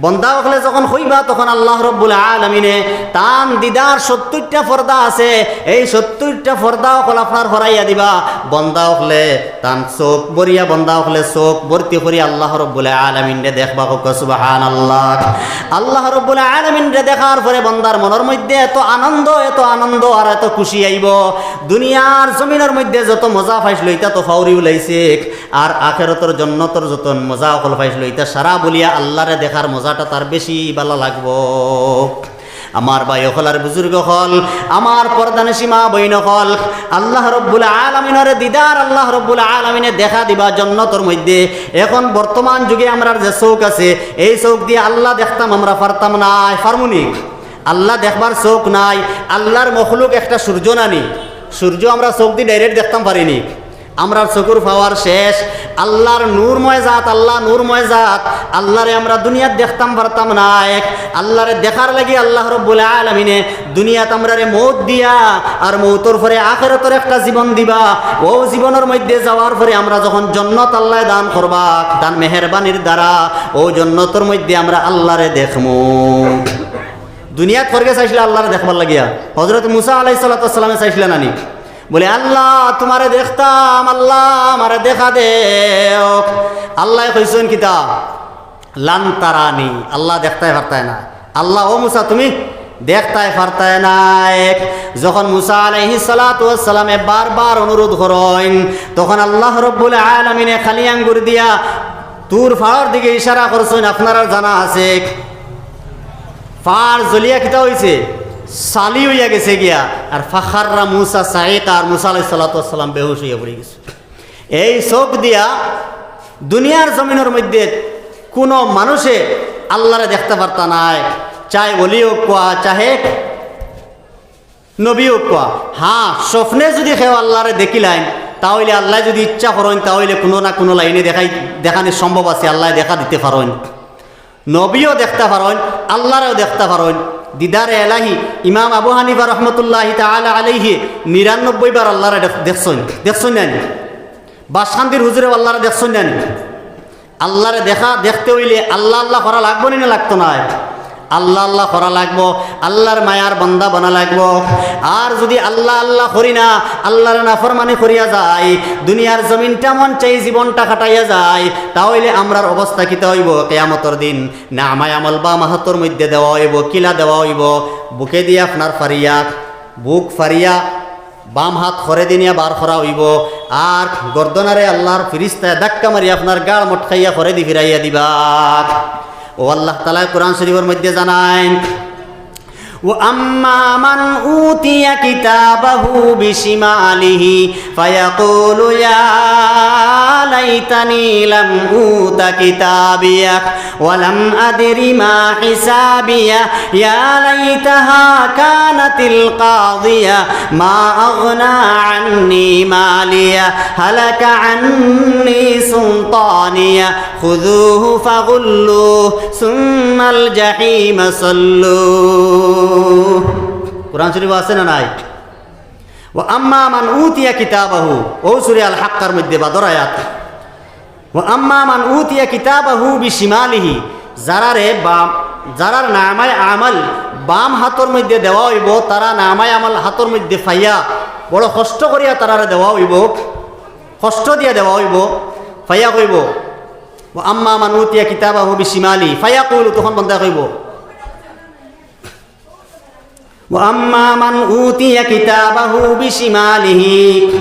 বন্দা অকলে যখন কইবা, তখন আল্লাহ রব্বুল আলামিনে তান দিদার সত্তরটা পর্দা আছে, এই সত্তরটা পর্দা অকল আপনার হরাইয়া দিবা। বন্দা অকলে তান চোখ ভরিয়া, বন্দা অকলে চোখ ভর্তি করি আল্লাহ রব্বুল আলামিনরে দেখবা। কউক্কা সুবহানাল্লাহ। আল্লাহ রব্বুল আলামিনরে দেখার পরে বন্দার মনর মধ্যে এত আনন্দ, এত আনন্দ আর এত খুশি আইবো। দুনিয়ার জমিনর মধ্যে যত মজা পাইছলো, ইতা তো ফাউরি উলাইছে। আর আখেরাতর জন্নতর যত মজা অকল পাইছলো, ইতা সারা ভুলিয়া আল্লাহরে দেখার মজাটা তার বেশি ভালা লাগবো। আমার ভাই অকল আর বুজুর্গ অকল, আমার পর্দানিশি মা বইন অকল, আল্লাহ রব্বুল আলামিনরে দিদার আল্লাহ রব্বুল আলামিনে দেখা দিবা জন্নতর মধ্যে। এখন বর্তমান যুগে আমরার যে চউখ আছে, এই চউখ দিয়া আল্লাহ দেখতাম আমরা পারতাম নায়, পারমুনি? আল্লাহ দেখবার চউখ নাই, আল্লাহর মখলুক একটা সূর্য নানি, সূর্য আমরা চউখ দি direct দেখতাম পারিনি। আমরার চকুর পাওয়ার শেষ। আল্লাহর নূরময় জাত, আল্লাহ নূরময় জাত, আল্লাহরে আমরা দুনিয়াত দেখতাম পারতাম নায়। আল্লাহরে দেখার লাগি আল্লাহ রব্বুল আলামিনে দুনিয়াত আমরারে মউত দিয়া আর মউতর পরে আখেরাতর একটা জীবন দিবা। অউ জীবনর মধ্যে যাওয়ার পরে আমরা যখন জন্নত আল্লায় দান করবা, তান মেহেরবানির দ্বারা অউ জন্নতর মধ্যে আমরা আল্লাহরে দেখমু। দুনিয়াত স্বর্গে চাইছলা আল্লাহরে দেখবার লাগিয়া। হযরত মুসা আলাইহিস সালাতু ওয়াস সালামে চাইছলা নানি? বলে, "আল্লাহ, তুমারে দেখতাম, আল্লাহ, আমারে দেখা দেও।" আল্লায় কইছইন কিতা? "লান তারানি।" আল্লাহ দেখতায় পারতায় না। আল্লাহ, "ও মুসা, তুমি দেখতায় পারতায় নায়।" যখন মুসা আলাইহিস সালাতু ওয়াস সালামে বারবার অনুরোধ করইন, তখন আল্লাহ রব্বুল আলামিনে খালি আঙ্গুর দিয়া তুর পাহাড়র দিকে ইশারা করছইন, আপনারার জানা আছে। পাহাড় জ্বলিয়া কিতা অইছে? ছালি অইয়া গেছে গিয়া। আর ফাখাররা মুসা সাইকা, আর মুসা আলাইহিস সালাতু ওয়াস সালাম বেহুশ অইয়া পড়ি গেছে। এই চউখ দিয়া দুনিয়ার জমিনর মধ্যে কুনু মানুষে আল্লাহরে দেখতা পারতা নায়, চাহে ওলি অউক্কা, চাহে নবী অউক্কা। হ্যাঁ, স্বপ্নে যুদি কেউ আল্লাহরে দেখিলাইন, তা অইলে আল্লায় যুদি ইচ্ছা করইন, তা অইলে কুনু না কুনু লাইনে দেখাই, দেখানি সম্ভব আছে, আল্লায় দেখা দিতে পারইন। নবীও দেখতা পারইন, আল্লাহরেও দেখতা পারইন। দিদারে এলাহি, ইমাম আবু হানিফা রহমতুল্লাহি তাআলা আলাইহি নিরানব্বই বার আল্লাহরে দেখ-, দেখছইন, দেখছইন নানি? বাসকান্দির হুজুরেও আল্লাহরে দেখছইন নানি? আল্লাহরে দেখা, দেখতে অইলে আল্লাহ আল্লাহ করা লাগবো নি না লাগতো নায়? আল্লাহ আল্লাহ করা লাগবো, আল্লাহর মায়ার বান্দা বনা লাগবো। আর যুদি আল্লাহ আল্লাহ করি না, আল্লাহর নাফরমানি করিয়া যাই, দুনিয়ার জমিনটা মন চাই জীবনটা কাটাইয়া যাই, তা অইলে আমরার অবস্থা কিতা অইবো কিয়ামতর দিন? নামায়ে আমল বাম হাতর মধ্যে দেওয়া অইবো, কিলা দেওয়া অইবো? বুকেদি আপনার ফারিয়া, বুক ফারিয়া, বাম হাত খরেদি নিয়া বার করা অইবো, আর গর্দনারে আল্লাহর ফিরিস্তায় ধাক্কা মারি আপনার গাড় মটকাইয়া খরেদি ফিরাইয়া দিবা। ও আল্লাহ তাআলায় কোরআন শরীফর মধ্যে জানাইন, وأما من أوتي كتابه بشماله فيقول يا ليتني لم أوت كتابيه ولم أدر ما حسابيه يا ليتها كانت القاضية ما أغنى عني ماليه هلك عني سلطانيه خذوه فغلوه ثم الجحيم صلوه। কোরআন শরীফ আছে না নাই? ওয়া আম্মা মান উতিয়া কিতাবাহু, অউ সূরা আল হাক্কার মধ্যে বাদর আয়াত। ওয়া আম্মা মান উতিয়া কিতাবাহু বিশিমালিহি, যারারে বাম, যারার নামায়ে আমল বাম হাতর মধ্যে দেওয়া অইবো, তারা নামায়ে আমল হাতর মধ্যে পাইয়া বড় কষ্ট করিয়া তারারে দেওয়া অইবো, কষ্ট দিয়া দেওয়া অইবো, পাইয়া কইবো, ওয়া আম্মা মান উতিয়া কিতাবাহু বিশিমালি ফায়াকুলু, তখন বন্দায় কইবো, ওয়া আম্মা মান উতিয়া কিতাবাহু বিশিমালিহি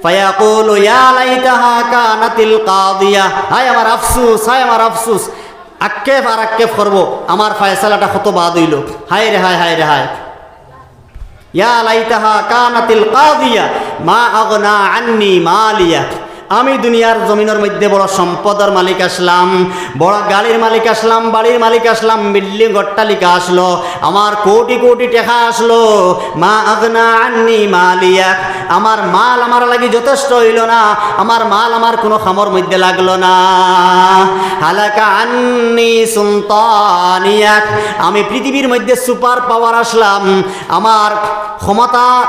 ফায়াকুলু ইয়া লাইতাহা কানাতিল কাদিয়া, হায় আমার আফসুস, হায় আমার আফসুস। আক্ষেপ আর আক্ষেপ করবো, আমার ফয়সালাটা কত বাদ অইলো, হায় রে হায়, হায় রে হায়। ইয়া লাইতাহা কানাতিল কাদিয়া মা আগনা আন্নি মালিয়া। আমি দুনিয়ার জমিনর মধ্যে বড় সম্পদর মালিক আছলাম, বড় গাড়ির মালিক আছলাম, বাড়ির মালিক আছলাম, বিল্ডিং অট্টালিকা আছলো, আমার কোটি কোটি টেকা আছলো। মা আগনা আন্নি মালিয়া, আমার মাল আমার লাগি যথেষ্ট অইলো না, আমার মাল আমার কুনু কামর মধ্যে লাগলো না। হালাকা আন্নি সুলতানিয়া, আমি পৃথিবীর মধ্যে সুপার পাওয়ার আছলাম, আমার ক্ষমতা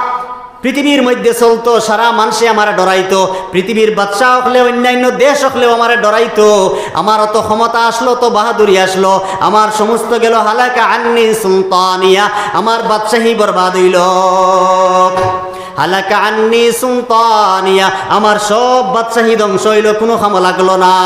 পৃথিবীর মধ্যে চলতো, সারা মানষে আমারে ডরাইতো, পৃথিবীর বাদশা অকলে, অন্যান্য দেশ অকলেও আমারে ডরাইতো। আমার অত ক্ষমতা আসলো, অত বাহাদুরি আসলো, আমার সমস্ত গেল। হালাকা আন্নি সুলতানিয়া, আমার বাদশাহী বরবাদ অইল। হালাকা আন্নি সুলতানিয়া, আমার সব বাদশাহী ধ্বংস অইল, কুনু কামো লাগলো না।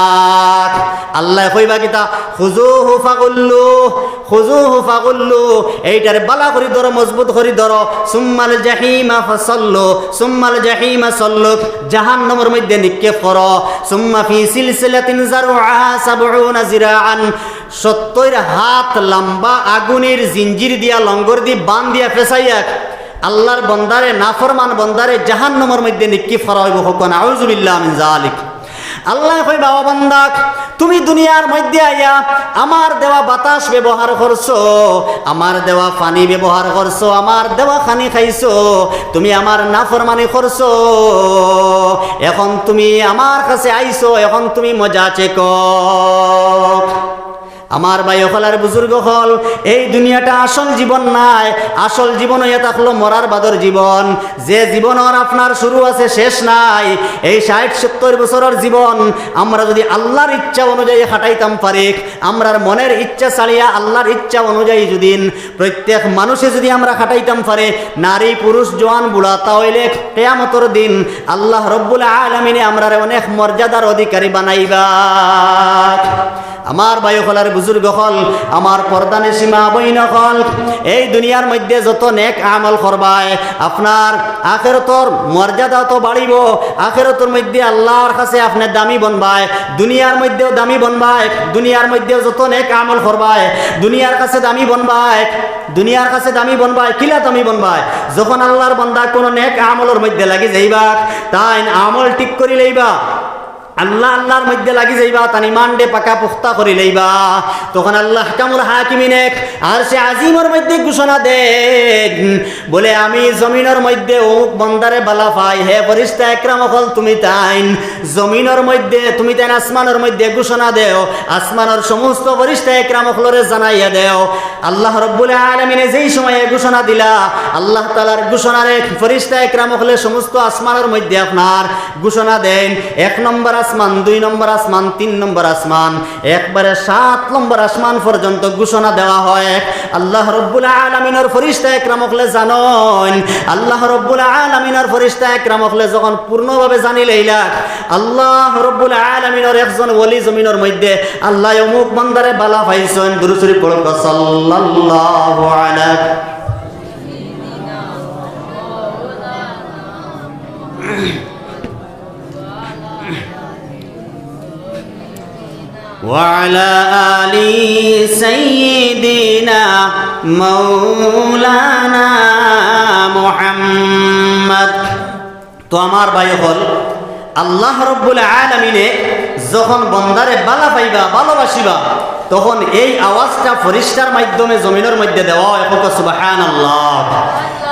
আল্লায় কইবা কিতা? খুজুহু ফাগুল্লু, খুজুহু ফাগুল্লু, এইটারে বালা করি ধরো, মজবুত করি ধরো। সুম্মাল জাহিমা ফাসাল্লু, সুম্মাল জাহিমা সাল্লু, জাহান্নামর মধ্যে নিক্ষেপ করো। সুম্মা ফি সিলসিলাতিন যারউহা সাবউনা জিরাআন, সত্তইর হাত লম্বা আগুনের জিঞ্জির দিয়া, লঙ্গর দি, বান দিয়া ফেসাইয়া আল্লাহর বন্দারে, নাফরমান বন্দারে জাহান্নামর মধ্যে নিক্ষেপ করা অইব। কউক্কা নাউজুবিল্লাহ মিন যালিক। আল্লায় কইবা, "ও বান্দা, তুমি দুনিয়ার মধ্যে আইয়া আমার দেওয়া বাতাস ব্যবহার করছো, আমার দেওয়া পানি ব্যবহার করছো, আমার দেওয়া খানি খাইছো, তুমি আমার নাফরমানি করছো, এখন তুমি আমার কাছে আইছো, এখন তুমি মজা চেখো।" আমার ভাই অকল আর বুজুর্গ অকল, এই দুনিয়াটা আসল জীবন নায়। আসল জীবন অইয়া থাকলো মরার বাদর জীবন। যে জীবনর আপনার শুরু আছে, শেষ নাই। এই ষাইট সত্তইর বছরর জীবন আমরা যুদি আল্লাহর ইচ্ছা অনুযায়ী কাটাইতাম পারি, আমরার মনের ইচ্ছা ছাড়িয়া আল্লাহর ইচ্ছা অনুযায়ী যুদি প্রত্যেক মানুষে যুদি আমরা কাটাইতাম পারি, নারী, পুরুষ, জোয়ান, বুড়া, তা অইলে কিয়ামতর দিন আল্লাহ রব্বুল আলামিনে আমরারে অনেক মর্যাদার অধিকারী বানাইবা। আমার ভাই অকল আর বুজুর্গ অকল, আমার পর্দানিশি মা বইন অকল, এই দুনিয়ার মধ্যে যত নেক আমল করবায়, আপনার আখেরাতর মর্যাদা তো বাড়িবো, আখেরাতর মধ্যে আল্লাহর কাছে আপনে দামি বনবায়, দুনিয়ার মধ্যেও দামি বনবায়, দুনিয়ার মধ্যেও যত নেক আমল করবায়, দুনিয়ার কাছে দামি বনবায়, দুনিয়ার কাছে দামি বনবায়। কিলা দামি বনবায়? যখন আল্লাহর বন্দা কুনু নেক আমলর মধ্যে লাগি যাইবা, তাইন আমল ঠিক করি লইবা, আল্লাহ আল্লাহর মধ্যে লাগি যাইবা, তান ইমানরে পাকা পুখতা করি লইবা। তখন আল্লাহ আহকামুল হাকিমিনে আরশে আজিমর মধ্যে ঘোষণা দেইন, বলে, "আমি জমিনর মধ্যে অমুক বন্দারে বালা পাই, হে ফিরিস্তা একরাম অকল, তুমি তাইন জমিনর মধ্যে, তুমি তাইন আসমানর মধ্যে ঘোষণা দেও, আসমানর সমস্ত ফিরিস্তা একরাম অকলরে জানাইয়া দেও।" আল্লাহ রব্বুল আলামিনে যেই সময়ে ঘোষণা দিলা, আল্লাহ তাআলার ঘোষণারে ফিরিস্তা একরাম অকলে সমস্ত আসমানর মধ্যে আপনার ঘোষণা দেইন। এক নম্বর আসমান, দুই নম্বর আসমান, তিন নম্বর আসমান, একবারে সাত নম্বর আসমান পর্যন্ত ঘোষণা দেওয়া হয়। আল্লাহ রব্বুল আলামিনর ফিরিস্তা একরাম অকলে জানইন। আল্লাহ রব্বুল আলামিনর ফিরিস্তা একরাম অকলে যখন পূর্ণভাবে জানি লইলা, আল্লাহ রব্বুল আলামিনর একজন ওলি জমিনর মধ্যে আল্লাহ অমুক বান্দারে বালা পাইছইন, দুরূদ শরীফ পড়ো, সাল্লাল্লাহু আলা। وعلى آل سيدنا مولانا محمد। তো আমার ভাই অকল, আল্লাহ রব্বুল আলামিনে যখন বন্দারে বালা পাইবা, ভালোবাসিবা, তখন এই আওয়াজটা ফিরিস্তার মাধ্যমে জমিনর মধ্যে দেওয়া হয়। কউক্কা সুবহানাল্লাহ।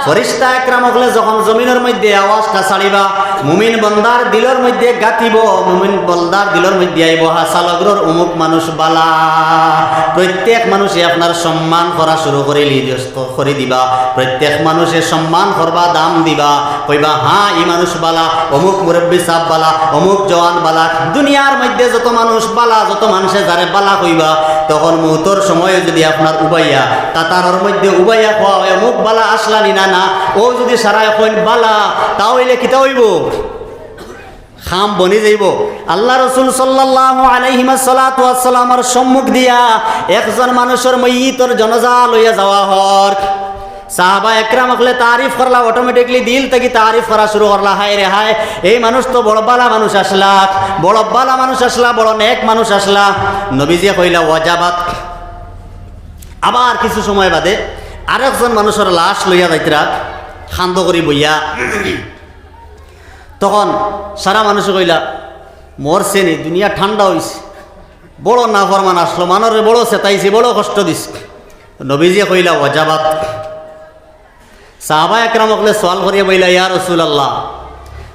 ফিরিস্তা একরাম অকলে যখন জমিনর মধ্যে আওয়াজটা ছাড়িবা, মুমিন বন্দার দিলর মধ্যে গাতিব, মুমিন বন্দার দিলর মধ্যে আইব, "হাছা লগরর অমুক মানুষ বালা।" প্রত্যেক মানুষে আপনার সম্মান করা শুরু করি লি-, করি দিবা। প্রত্যেক মানুষে সম্মান করবা, দাম দিবা, কইবা, "হ্যাঁ, ই মানুষ বালা, অমুক মুরব্বি সাব বালা, অমুক জওয়ান বালা।" দুনিয়ার মধ্যে যত মানুষ বালা, যত মানুষে যারে বালা কইবা, তখন মউতর সময় যুদি আপনার উবাইয়া, কাতারর মধ্যে উবাইয়া কওয়া হয়, "অমুক বালা আছলা নি না?" না, অউ যুদি সারায় কইন, "বালা", তা অইলে কিতা অইবো? কাম বনি যাইবো। আল্লাহ রসুল সাল্লাল্লাহু আলাইহি ওয়াসাল্লাতু ওয়াসসালামর সম্মুখ দিয়া একজন মানুষর মইয়িতর জানাজা লইয়া যাওয়া হর। সাহাবা একরাম অকলে তারিফ করলা, automatically দিল থাকি তারিফ করা শুরু করলা, "হায় রে হায়, এই মানুষ তো বড় বালা মানুষ আছলা, বড় বালা মানুষ আছলা, বড় নেক মানুষ আছলা।" নবীজিয়ে কইলা, "ওয়াজাবাত।" আবার কিছু সময় বাদে আরেকজন মানুষর লাশ লইয়া যাইতরা, কান্দো করি বইয়া। তখন সারা মানুষে কইলা, "মরছে নি, দুনিয়া ঠান্ডা অইছে, বড় নাফরমান আছলো, মানষরে বড় সেতাইছে, বড় কষ্ট দিছে।" নবীজিয়ে কইলা, "ওয়াজাবাত।" সাহাবা একরাম অকলে সওয়াল করিয়া বইলা, "ইয়া রাসূলুল্লাহ,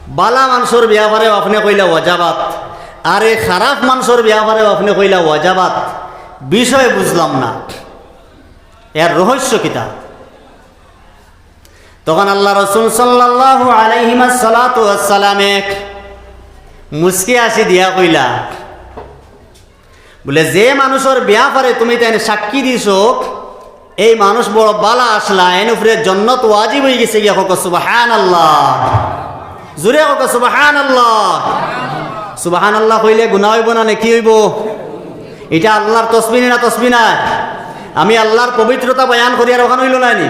বালা মানষর বেয়াপারেও আপনে কইলা ওয়াজাবাত, আর এই খারাপ মানষর বেয়াপারেও আপনে কইলা ওয়াজাবাত, বিষয় বুঝলাম না, এর রহস্য কিতা?" তখন আল্লার রসুল সাল্লাল্লাহু আলাইহি ওয়াসাল্লামে মুস্কি হাসি দিয়া কইলা, বুলে, "যে মানুষর ব্যাপারে তুমি তাইন সাক্ষী দিছো, এই মানুষ বড় বালা আছলা, এন উপরে জন্নত ওয়াজিব অইগেছে গিয়া।" কউক্কা সুবহানাল্লাহ। জুরে কউক্কা সুবহানাল্লাহ। সুবহানাল্লাহ কইলে গুনা অইবো না নেকি অইবো? ইটা আল্লার তসবি না তসবি নায়? আমি আল্লার পবিত্রতা বয়ান করিয়ার অখান অইলো নায় নি?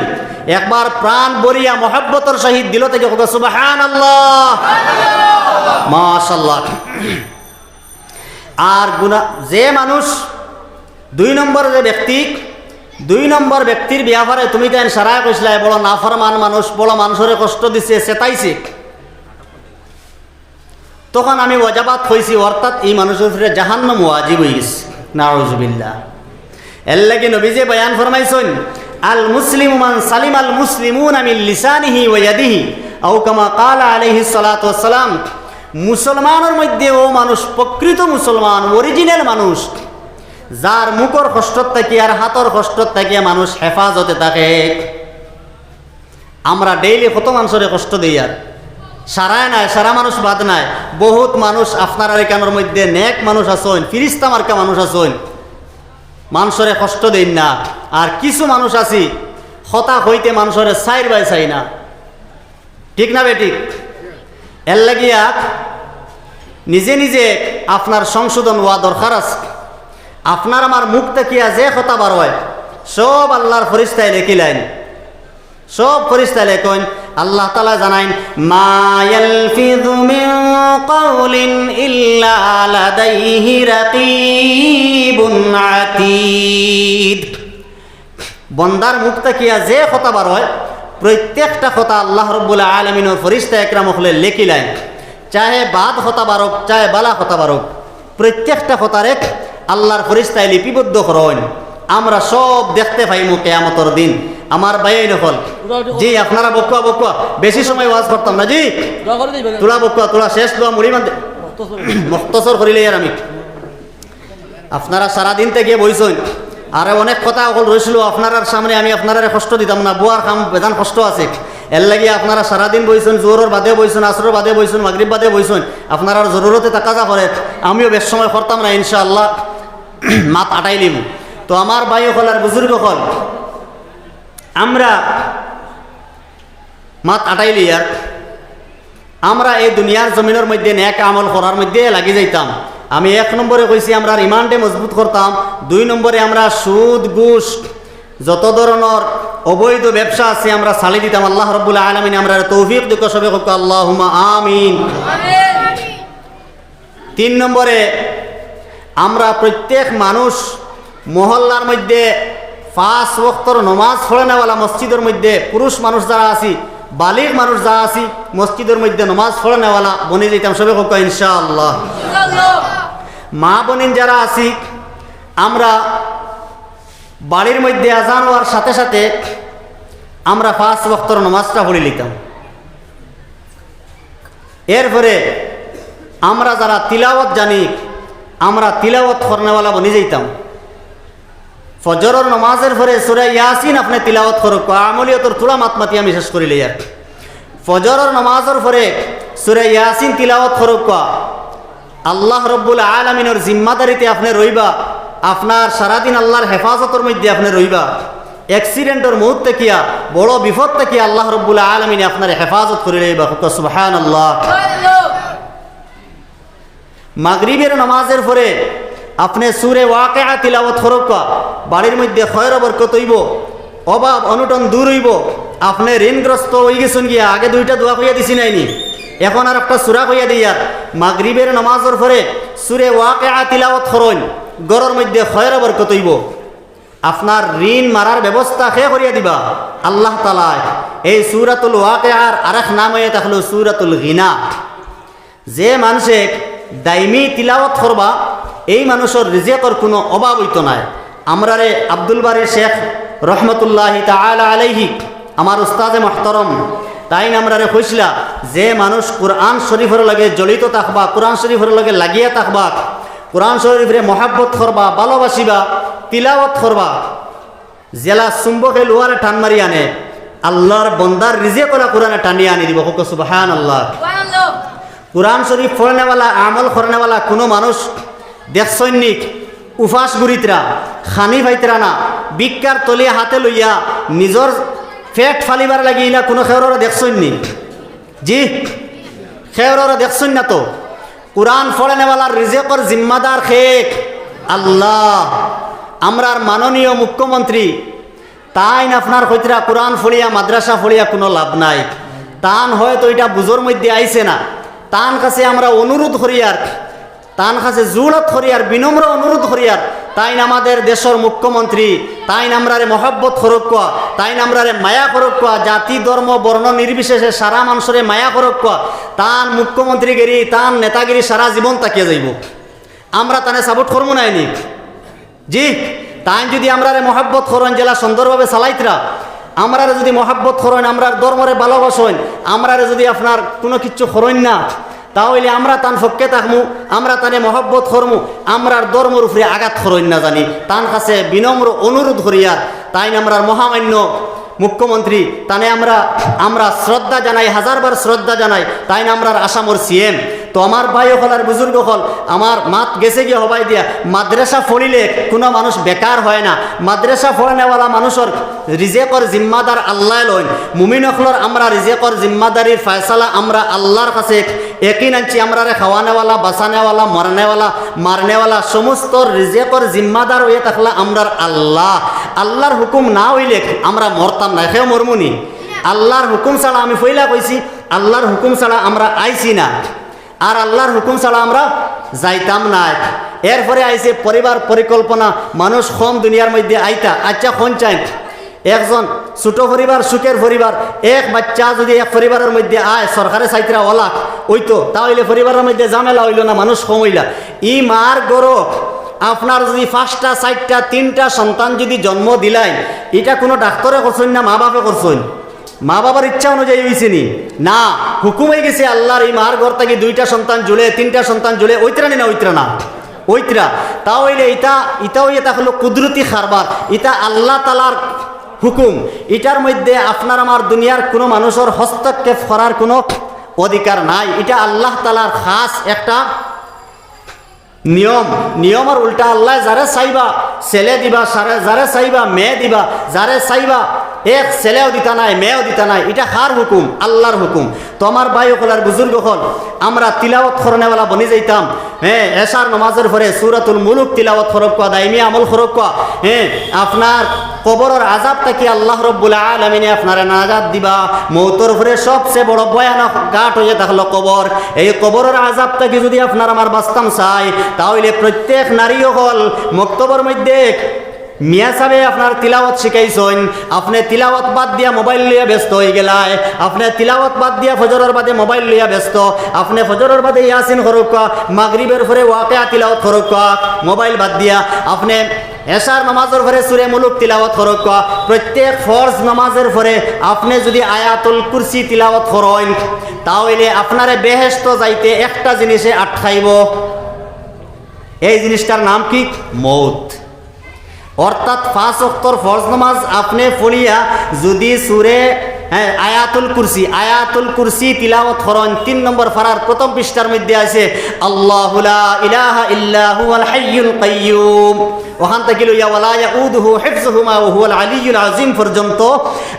একবার প্রাণ ভরিয়া মহব্বতর সহিত দিল থাকি কউক্কা সুবহানাল্লাহ। মাশাআল্লাহ। আর গুনা, যে মানুষ দুই নম্বর যে ব্যক্তি, দুই নম্বর ব্যক্তির ব্যাপারে তুমি তাইন সারায় কইছলায়, বড় নাফরমান মানুষ, বড় মানুষরে কষ্ট দিছে, সেতাইছে, তখন আমি ওয়াজাবাত কইছি, অর্থাৎ এই মানুষর উপরে জাহান্নাম ওয়াজিব অইগেছে। নাউজুবিল্লাহ। এরলাগি নবীজিয়ে বয়ান ফরমাইছইন, "আল মুসলিমু মান সালিমাল মুসলিমুনা মিন লিসানিহি ওয়া ইয়াদিহি", আও কামা ক্বালা আলাইহিস সালাতু ওয়াস সালাম। মুসলমানর মধ্যে অউ মানুষ প্রকৃত মুসলমান, original মানুষ, যার মুখর কষ্টর থাকি আর হাতর কষ্টর থাকি মানুষ হেফাজতে থাকে। আমরা daily কত মানুষরে কষ্ট দেই, আর সারায় নায়, সারা মানুষ বাদ নায়, বহুত মানুষ আপনারার ইকানোর মধ্যে নেক মানুষ আছইন, ফিরিস্তা মার্কা মানুষ আছইন, মানুষরে কষ্ট দেইন না। আর কিছু মানুষ আছি, কথা কইতে মানুষরে চাইর বায় চাই না, ঠিক না বেঠিক? এরলাগিয়া নিজে নিজে আপনার সংশোধন অওয়া দরকার আছে। আপনার আমার মুখ থাকিয়া যে কথা বার অয়, সব আল্লার ফিরিস্তায় লেখিলাইন। সব ফিরিস্তায় লেখইন, আল্লাহ তাআলায় জানাইন, "মা ইয়ালফিযু মিন কাওলিন ইল্লা লাদাইহি রাকিবুন আতীদ।" বন্দার মুখ থাকিয়া যে কথা বার অয়, প্রত্যেকটা কথা আল্লাহ রব্বুল আলামিনর ফিরিস্তা একরাম অকলে লেখিলাইন। চাহে বাদ কথা বার অউক, চাহে বালা কথা বার অউক, প্রত্যেকটা কথারে আল্লার ফিরিস্তায় লিপিবদ্ধ করইন। আমরা সব দেখতে পাইমু কিয়ামতর দিন। আমার ভাইয়াইন অকল, জি, আপনারা বউক্কা, বউক্কা, বেশি সময় ওয়াজ করতাম না, জি। দোয়া করি দিবেন। তুলা বউক্কা, তুলা শেষ দোয়া মুড়ি বান্ধে। মুখতসর। মুখতসর করিলে আর আমি। আপনারা সারাদিন থাকি বইছইন, আরো অনেক কথা অকল রইছিল আপনারার সামনে, আমি আপনারারে কষ্ট দিতাম না, বওয়ার কাম বেজান কষ্ট আছে। এরলাগি আপনারা সারাদিন বইছইন, জোহরর বাদে বইছইন, আসরর বাদে বইছইন, মাগরিব বাদে বইছইন, আপনারার জরুরতে তাকাজা করে, আমিও বেশ সময় করতাম না, ইনশাআল্লাহ মাত আটাইলিমু। তো আমার ভাই অকল আর বুজুর্গ অকল, আমরা মাত আটাইলিয়ার, আমরা এই দুনিয়ার জমিনর মধ্যে নেক আমল করার মধ্যে লাগি যাইতাম। আমি এক নম্বরে কইছি, আমরার ইমানরে মজবুত করতাম। দুই নম্বরে আমরা সুদ, ঘুষ, যত ধরনর অবৈধ ব্যবসা আছে, আমরা ছাড়ি দিতাম। আল্লাহ রব্বুল আলামিন আমরারে তৌফিক দিক, সবে কউক্কা আল্লাহুম্মা আমিন। তিন নম্বরে, আমরা প্রত্যেক মানুষ মহল্লার মধ্যে পাঁচ ওয়াক্তর নমাজ পড়নেওয়ালা, মসজিদর মধ্যে পুরুষ মানুষ যারা আছি, বালিগ মানুষ যারা আছি, মসজিদর মধ্যে নমাজ পড়নেওয়ালা বনি যাইতাম, সবে কউক্কা ইনশাআল্লাহ। মা বইন যারা আছি, আমরা বাড়ির মধ্যে আজান অওয়ার সাথে সাথে আমরা পাঁচ ওয়াক্তর নমাজটা পড়ি লইতাম। এরপরে আমরা যারা তিলাওয়াত জানি, আমরা তিলাওয়াত করনেওয়ালা বনি যাইতাম। ফজরর নমাজর পরে সূরা ইয়াসিন আপনে তিলাওয়াত করউক্কা, আমলিয়তর থুড়া মাত মাতি আমি শেষ করিলিয়ার। ফজরর নমাজর পরে সূরা ইয়াসিন তিলাওয়াত করউক্কা। আল্লাহ রব্বুল আলামিনর জিম্মাদারিতে আপনে রইবা, আপনার সারাদিন আল্লার হেফাজতর মধ্যে আপনে রইবা। অ্যাক্সিডেন্টর মউত থাকিয়া, বড় বিপদ থাকিয়া আল্লাহ রব্বুল আলামিনে আপনারে হেফাজত করিলাইবা। কউক্কা সুবহানাল্লাহ। মাগরিবর নমাজর পরে আপনে সূরা ওয়াকিয়া তিলাওয়াত করউক্কা, বাড়ির মধ্যে খয়র বরকত অইবো, অভাব অনটন দূর অইবো। আপনে ঋণগ্রস্ত অইগেছইন গিয়া, আগে দুইটা দোয়া কইয়া দিছি নায়নি, এখন আর একটা সূরা কইয়া দেইয়ার। মাগরিবর নমাজর পরে সূরা ওয়াকিয়া তিলাওয়াত করইন, ঘরর মধ্যে খয়র বরকত অইবো। আপনার ঋণ মারার ব্যবস্থা কে করিয়া দিবা? আল্লাহ তাআলায়। এই সূরাতুল ওয়াকিয়ার আরেক নাম অইয়া থাকলো সূরাতুল গিনা। যে মানষে দাইমি তিলাওয়াত করবা, এই মানুষর রিজিকর কুনু অভাব অইতো নায়। আমরারে আব্দুল বারী শেখ রহমতুল্লাহি তাআলা আলাইহি, আমার উস্তাদে মুহতারাম, তাইন আমরারে কইছলা, যে মানুষ কুরআন শরীফর লগে জড়িত থাকবা, কুরআন শরীফর লগে লাগিয়া থাকবা, কুরআন শরীফরে মহব্বত করবা, ভালোবাসিবা, তিলাওয়াত করবা, যেলা চুম্বকে লোহারে টান মারি আনে, আল্লাহর বন্দার রিজিক অলা কোরআনে টানিয়া আনি দিবো। কউক্কা সুবহানাল্লাহ। কোরআন শরীফ পড়নেওয়ালা, আমল করনেওয়ালা কুনু মানুষ দেখছইন নি উপাস ঘুরিত্রা, খানি পাইত্রা না, ভিক্ষার থলি হাতে লইয়া নিজর পেট ফালিবার লাগি ইলা কুনু কেউররে দেখছইন নি? জি, কেউররে দেখছইন না তো। কোরআন পড়নেওয়ালার রিজিকর জিম্মাদার কে? আল্লাহ। আমরার মাননীয় মুখ্যমন্ত্রী তাইন আপনার কইত্রা কোরআন পড়িয়া, মাদ্রাসা পড়িয়া কুনু লাভ নাই। তান হয়তো ইটা বুঝর মধ্যে আইছে না। তান কাছে আমরা অনুরোধ করিয়ার, তান কাছে জুড়ত করিয়ার, বিনম্র অনুরোধ করিয়ার, তাইন আমাদের দেশর মুখ্যমন্ত্রী, তাইন আমরারে মহব্বত করউক্কা, তাইন আমরারে মায়া করউক্কা, জাতি, ধর্ম, বর্ণ নির্বিশেষে সারা মানষরে মায়া করউক্কা। তান মুখ্যমন্ত্রীগিরি, তান নেতাগিরি সারা জীবন থাকিয়া যাইবো। আমরা তানে support করমু নায় নি? জি, তাইন যুদি আমরারে মহব্বত করইন, যেলা সুন্দরভাবে চালাইত্রা, আমরারে যুদি মহব্বত করইন, আমরার ধর্মরে ভালোবাসইন, আমরারে যুদি আপনার কুনু কিচ্ছু করইন না, তা অইলে আমরা তান পক্ষে থাকমু, আমরা তানে মহব্বত করমু, আমরার ধর্মর উপরে আঘাত করইন না জানি। তান কাছে বিনম্র অনুরোধ করিয়ার, তাইন আমরার মহামান্য মুখ্যমন্ত্রী, তানে আমরা, আমরা শ্রদ্ধা জানাই, হাজারবার শ্রদ্ধা জানাই। তাইন আমরার আসামর সিএম। তো আমার ভাই অকল আর বুজুর্গ অকল, আমার মাত গেছে গিয়া হবাই দিয়া, মাদ্রাসা পড়িলে কুনু মানুষ বেকার হয় না। মাদ্রাসা পড়নেওয়ালা মানুষর রিজিকর জিম্মাদার আল্লায় লইন। মুমিন অকলর আমরা রিজিকর জিম্মাদারির ফয়সালা আমরা আল্লার কাছে। একিন আনছি, আমরারে খাওয়ানেওয়ালা, বাঁচানেওয়ালা, মরানেওয়ালা, মারনেওয়ালা, সমস্ত রিজিকর জিম্মাদার অইয়া থাকলা আমরার আল্লা। আল্লার হুকুম না অইলে আমরা মরতাম নায়, কেউ মরমু নি? আল্লার হুকুম ছাড়া, আমি পয়লা কইছি, আল্লার হুকুম ছাড়া আমরা আইছি না, আর আল্লার হুকুম ছাড়া আমরা যাইতাম নায়। এরপরে আইছে পরিবার পরিকল্পনা, মানুষ কম দুনিয়ার মধ্যে আইতা। আচ্ছা, কইন চাইন, একজন ছোট পরিবার, সুখের পরিবার, এক বাচ্চা যুদি এক পরিবারর মধ্যে আয়, সরকারে চাইত্রা অলাখ অইতো, তা অইলে পরিবারর মধ্যে ঝামেলা অইলো না, মানুষ কম অইলা। ই মার গর্ভো আপনার যুদি পাঁচটা, চাইরটা, তিনটা সন্তান যুদি জন্ম দিলাইন, ইটা কুনু ডাক্তরে করছইন না মা বাপে করছইন? মা বাবার ইচ্ছা অনুযায়ী অইছে নি? না, হুকুম অইগেছে আল্লার, ই মার গর্ভ থাকি দুইটা সন্তান জুড়ে, তিনটা সন্তান জুড়ে, অইত্রা নি না অইত্রা না? অইত্রা। তা অইলে ইটা, ইটা অইয়া থাকলো কুদরতি কারবার, ইটা আল্লা তালার হুকুম। ইটার মধ্যে আপনার আমার দুনিয়ার কুনু মানুষর হস্তক্ষেপ করার কুনু অধিকার নাই। ইটা আল্লা তালার খাস একটা নিয়ম। নিয়মর উল্টা আল্লায় যারে চাইবা ছেলে দিবা, সারে-, যারে চাইবা মেয়ে দিবা, যারে চাইবা এক ছেলেও দিতা নায়, মেয়েও দিতা নায়। ইটা কার হুকুম? আল্লার হুকুম। তো আমার ভাই অকল আর বুজুর্গ অকল, আমরা তিলাওয়াত করনেওয়ালা বনি যাইতাম। হ্যাঁ, এশার নমাজর পরে সূরাতুল মুলুক তিলাওয়াত করউক্কা, দাইমি আমল করউক্কা। হ্যাঁ, আপনার কবরর আযাব থাকি আল্লাহ রব্বুল আলামিনে আপনারে নাজাত দিবা। মউতর পরে সবচে বড় ভয়ানক ঘাট অইয়া থাকলো কবর। এই কবরর আযাব থাকি যুদি আপনার আমার বাঁচতাম চাই, তা অইলে প্রত্যেক নারী অকল মক্তবর মধ্যে মিয়া সাবে আপনার তিলাওয়াত শিখাইছইন, আপনে তিলাওয়াত বাদ দিয়া মোবাইল লইয়া ব্যস্ত অইগেলায়, আপনে তিলাওয়াত বাদ দিয়া ফজরর বাদে মোবাইল লইয়া ব্যস্ত, আপনে ফজরর বাদে ইয়াসিন করউক্কা, মাগরিবর পরে ওয়াকিয়া তিলাওয়াত করউক্কা, মোবাইল বাদ দিয়া, আপনে এশার নমাজর পরে সূরা মুলুক তিলাওয়াত করউক্কা, প্রত্যেক ফরজ নমাজর পরে আপনে যুদি আয়াতুল কুরসি তিলাওয়াত করইন, তা অইলে আপনারে বেহেশতো যাইতে একটা জিনিসে আটকাইবো। এই জিনিসটার নাম কি? মউত। অর্থাৎ পাঁচ ওয়াক্তর ফরজ নমাজ আপনে পড়িয়া যুদি সূরা, হ্যাঁ, আয়াতুল কুরসি, আয়াতুল কুরসি তিলাওয়াত করইন, তিন নম্বর পারার প্রথম পৃষ্ঠার মধ্যে আছে, "আল্লাহু লা ইলাহা ইল্লা হুয়াল হাইয়ুল কাইয়্যুম।" অখান থাকি লইয়া "ওয়ালা ইয়াউদুহু হিফজুহুমা ওয়া হুয়াল আলিয়্যুল আযীম" পর্যন্ত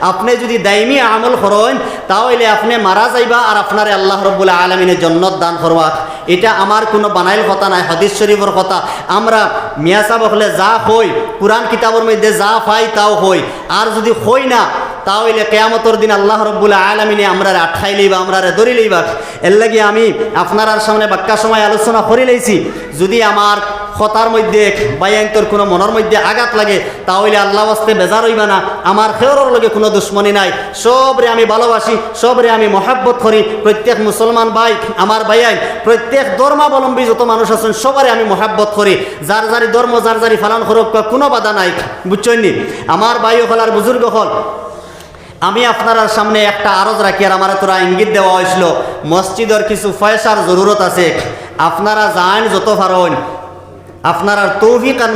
আপনে যুদি দাইমি আমল করইন, তা অইলে আপনে মারা যাইবা আর আপনারে আল্লাহ রব্বুল আলামিনে জন্নত দান করবা। ইটা আমার কুনু বানাইল কথা নায়, হাদিস শরীফর কথা। আমরা মিয়া সাব অকলে যা কই, কুরআন কিতাবর মধ্যে যা পাই তাও কই। আর যুদি কই না, তা অইলে কিয়ামতর দিন আল্লাহ রব্বুল আলামিনে আমরারে আটকাই লইবা, আমরারে ধরি লইবা। এরলাগি আমি আপনারার সামনে বাক্কা সময় আলোচনা করি লাইছি। যুদি আমার কথার মধ্যে ভাইয়াইন্তর কুনু মনর মধ্যে আঘাত লাগে, তা অইলে আল্লাহ ওয়াস্তে বেজার অইবা না। আমার কেউরর লগে কুনু দুশমনি নাই, সবরে আমি ভালোবাসি, সবরে আমি মহব্বত করি। প্রত্যেক মুসলমান ভাই, আমার ভাইয়াইন, প্রত্যেক ধর্মাবলম্বী যত মানুষ আছইন, সবারে আমি মহব্বত করি। যার যারি ধর্ম যার যারি পালন করউক্কা, কুনু বাধা নাই, বুঝছইন নি? আমার ভাই অকল আর বুজুর্গ অকল, আমি আপনারার সামনে একটা আরজ রাখিয়ার, আমারে থুড়া ইঙ্গিত দেওয়া অইছিল, মসজিদর কিছু পয়সার জরুরত আছে, আপনারা যাইন যত পারইন, আপনারার তৌফিক আর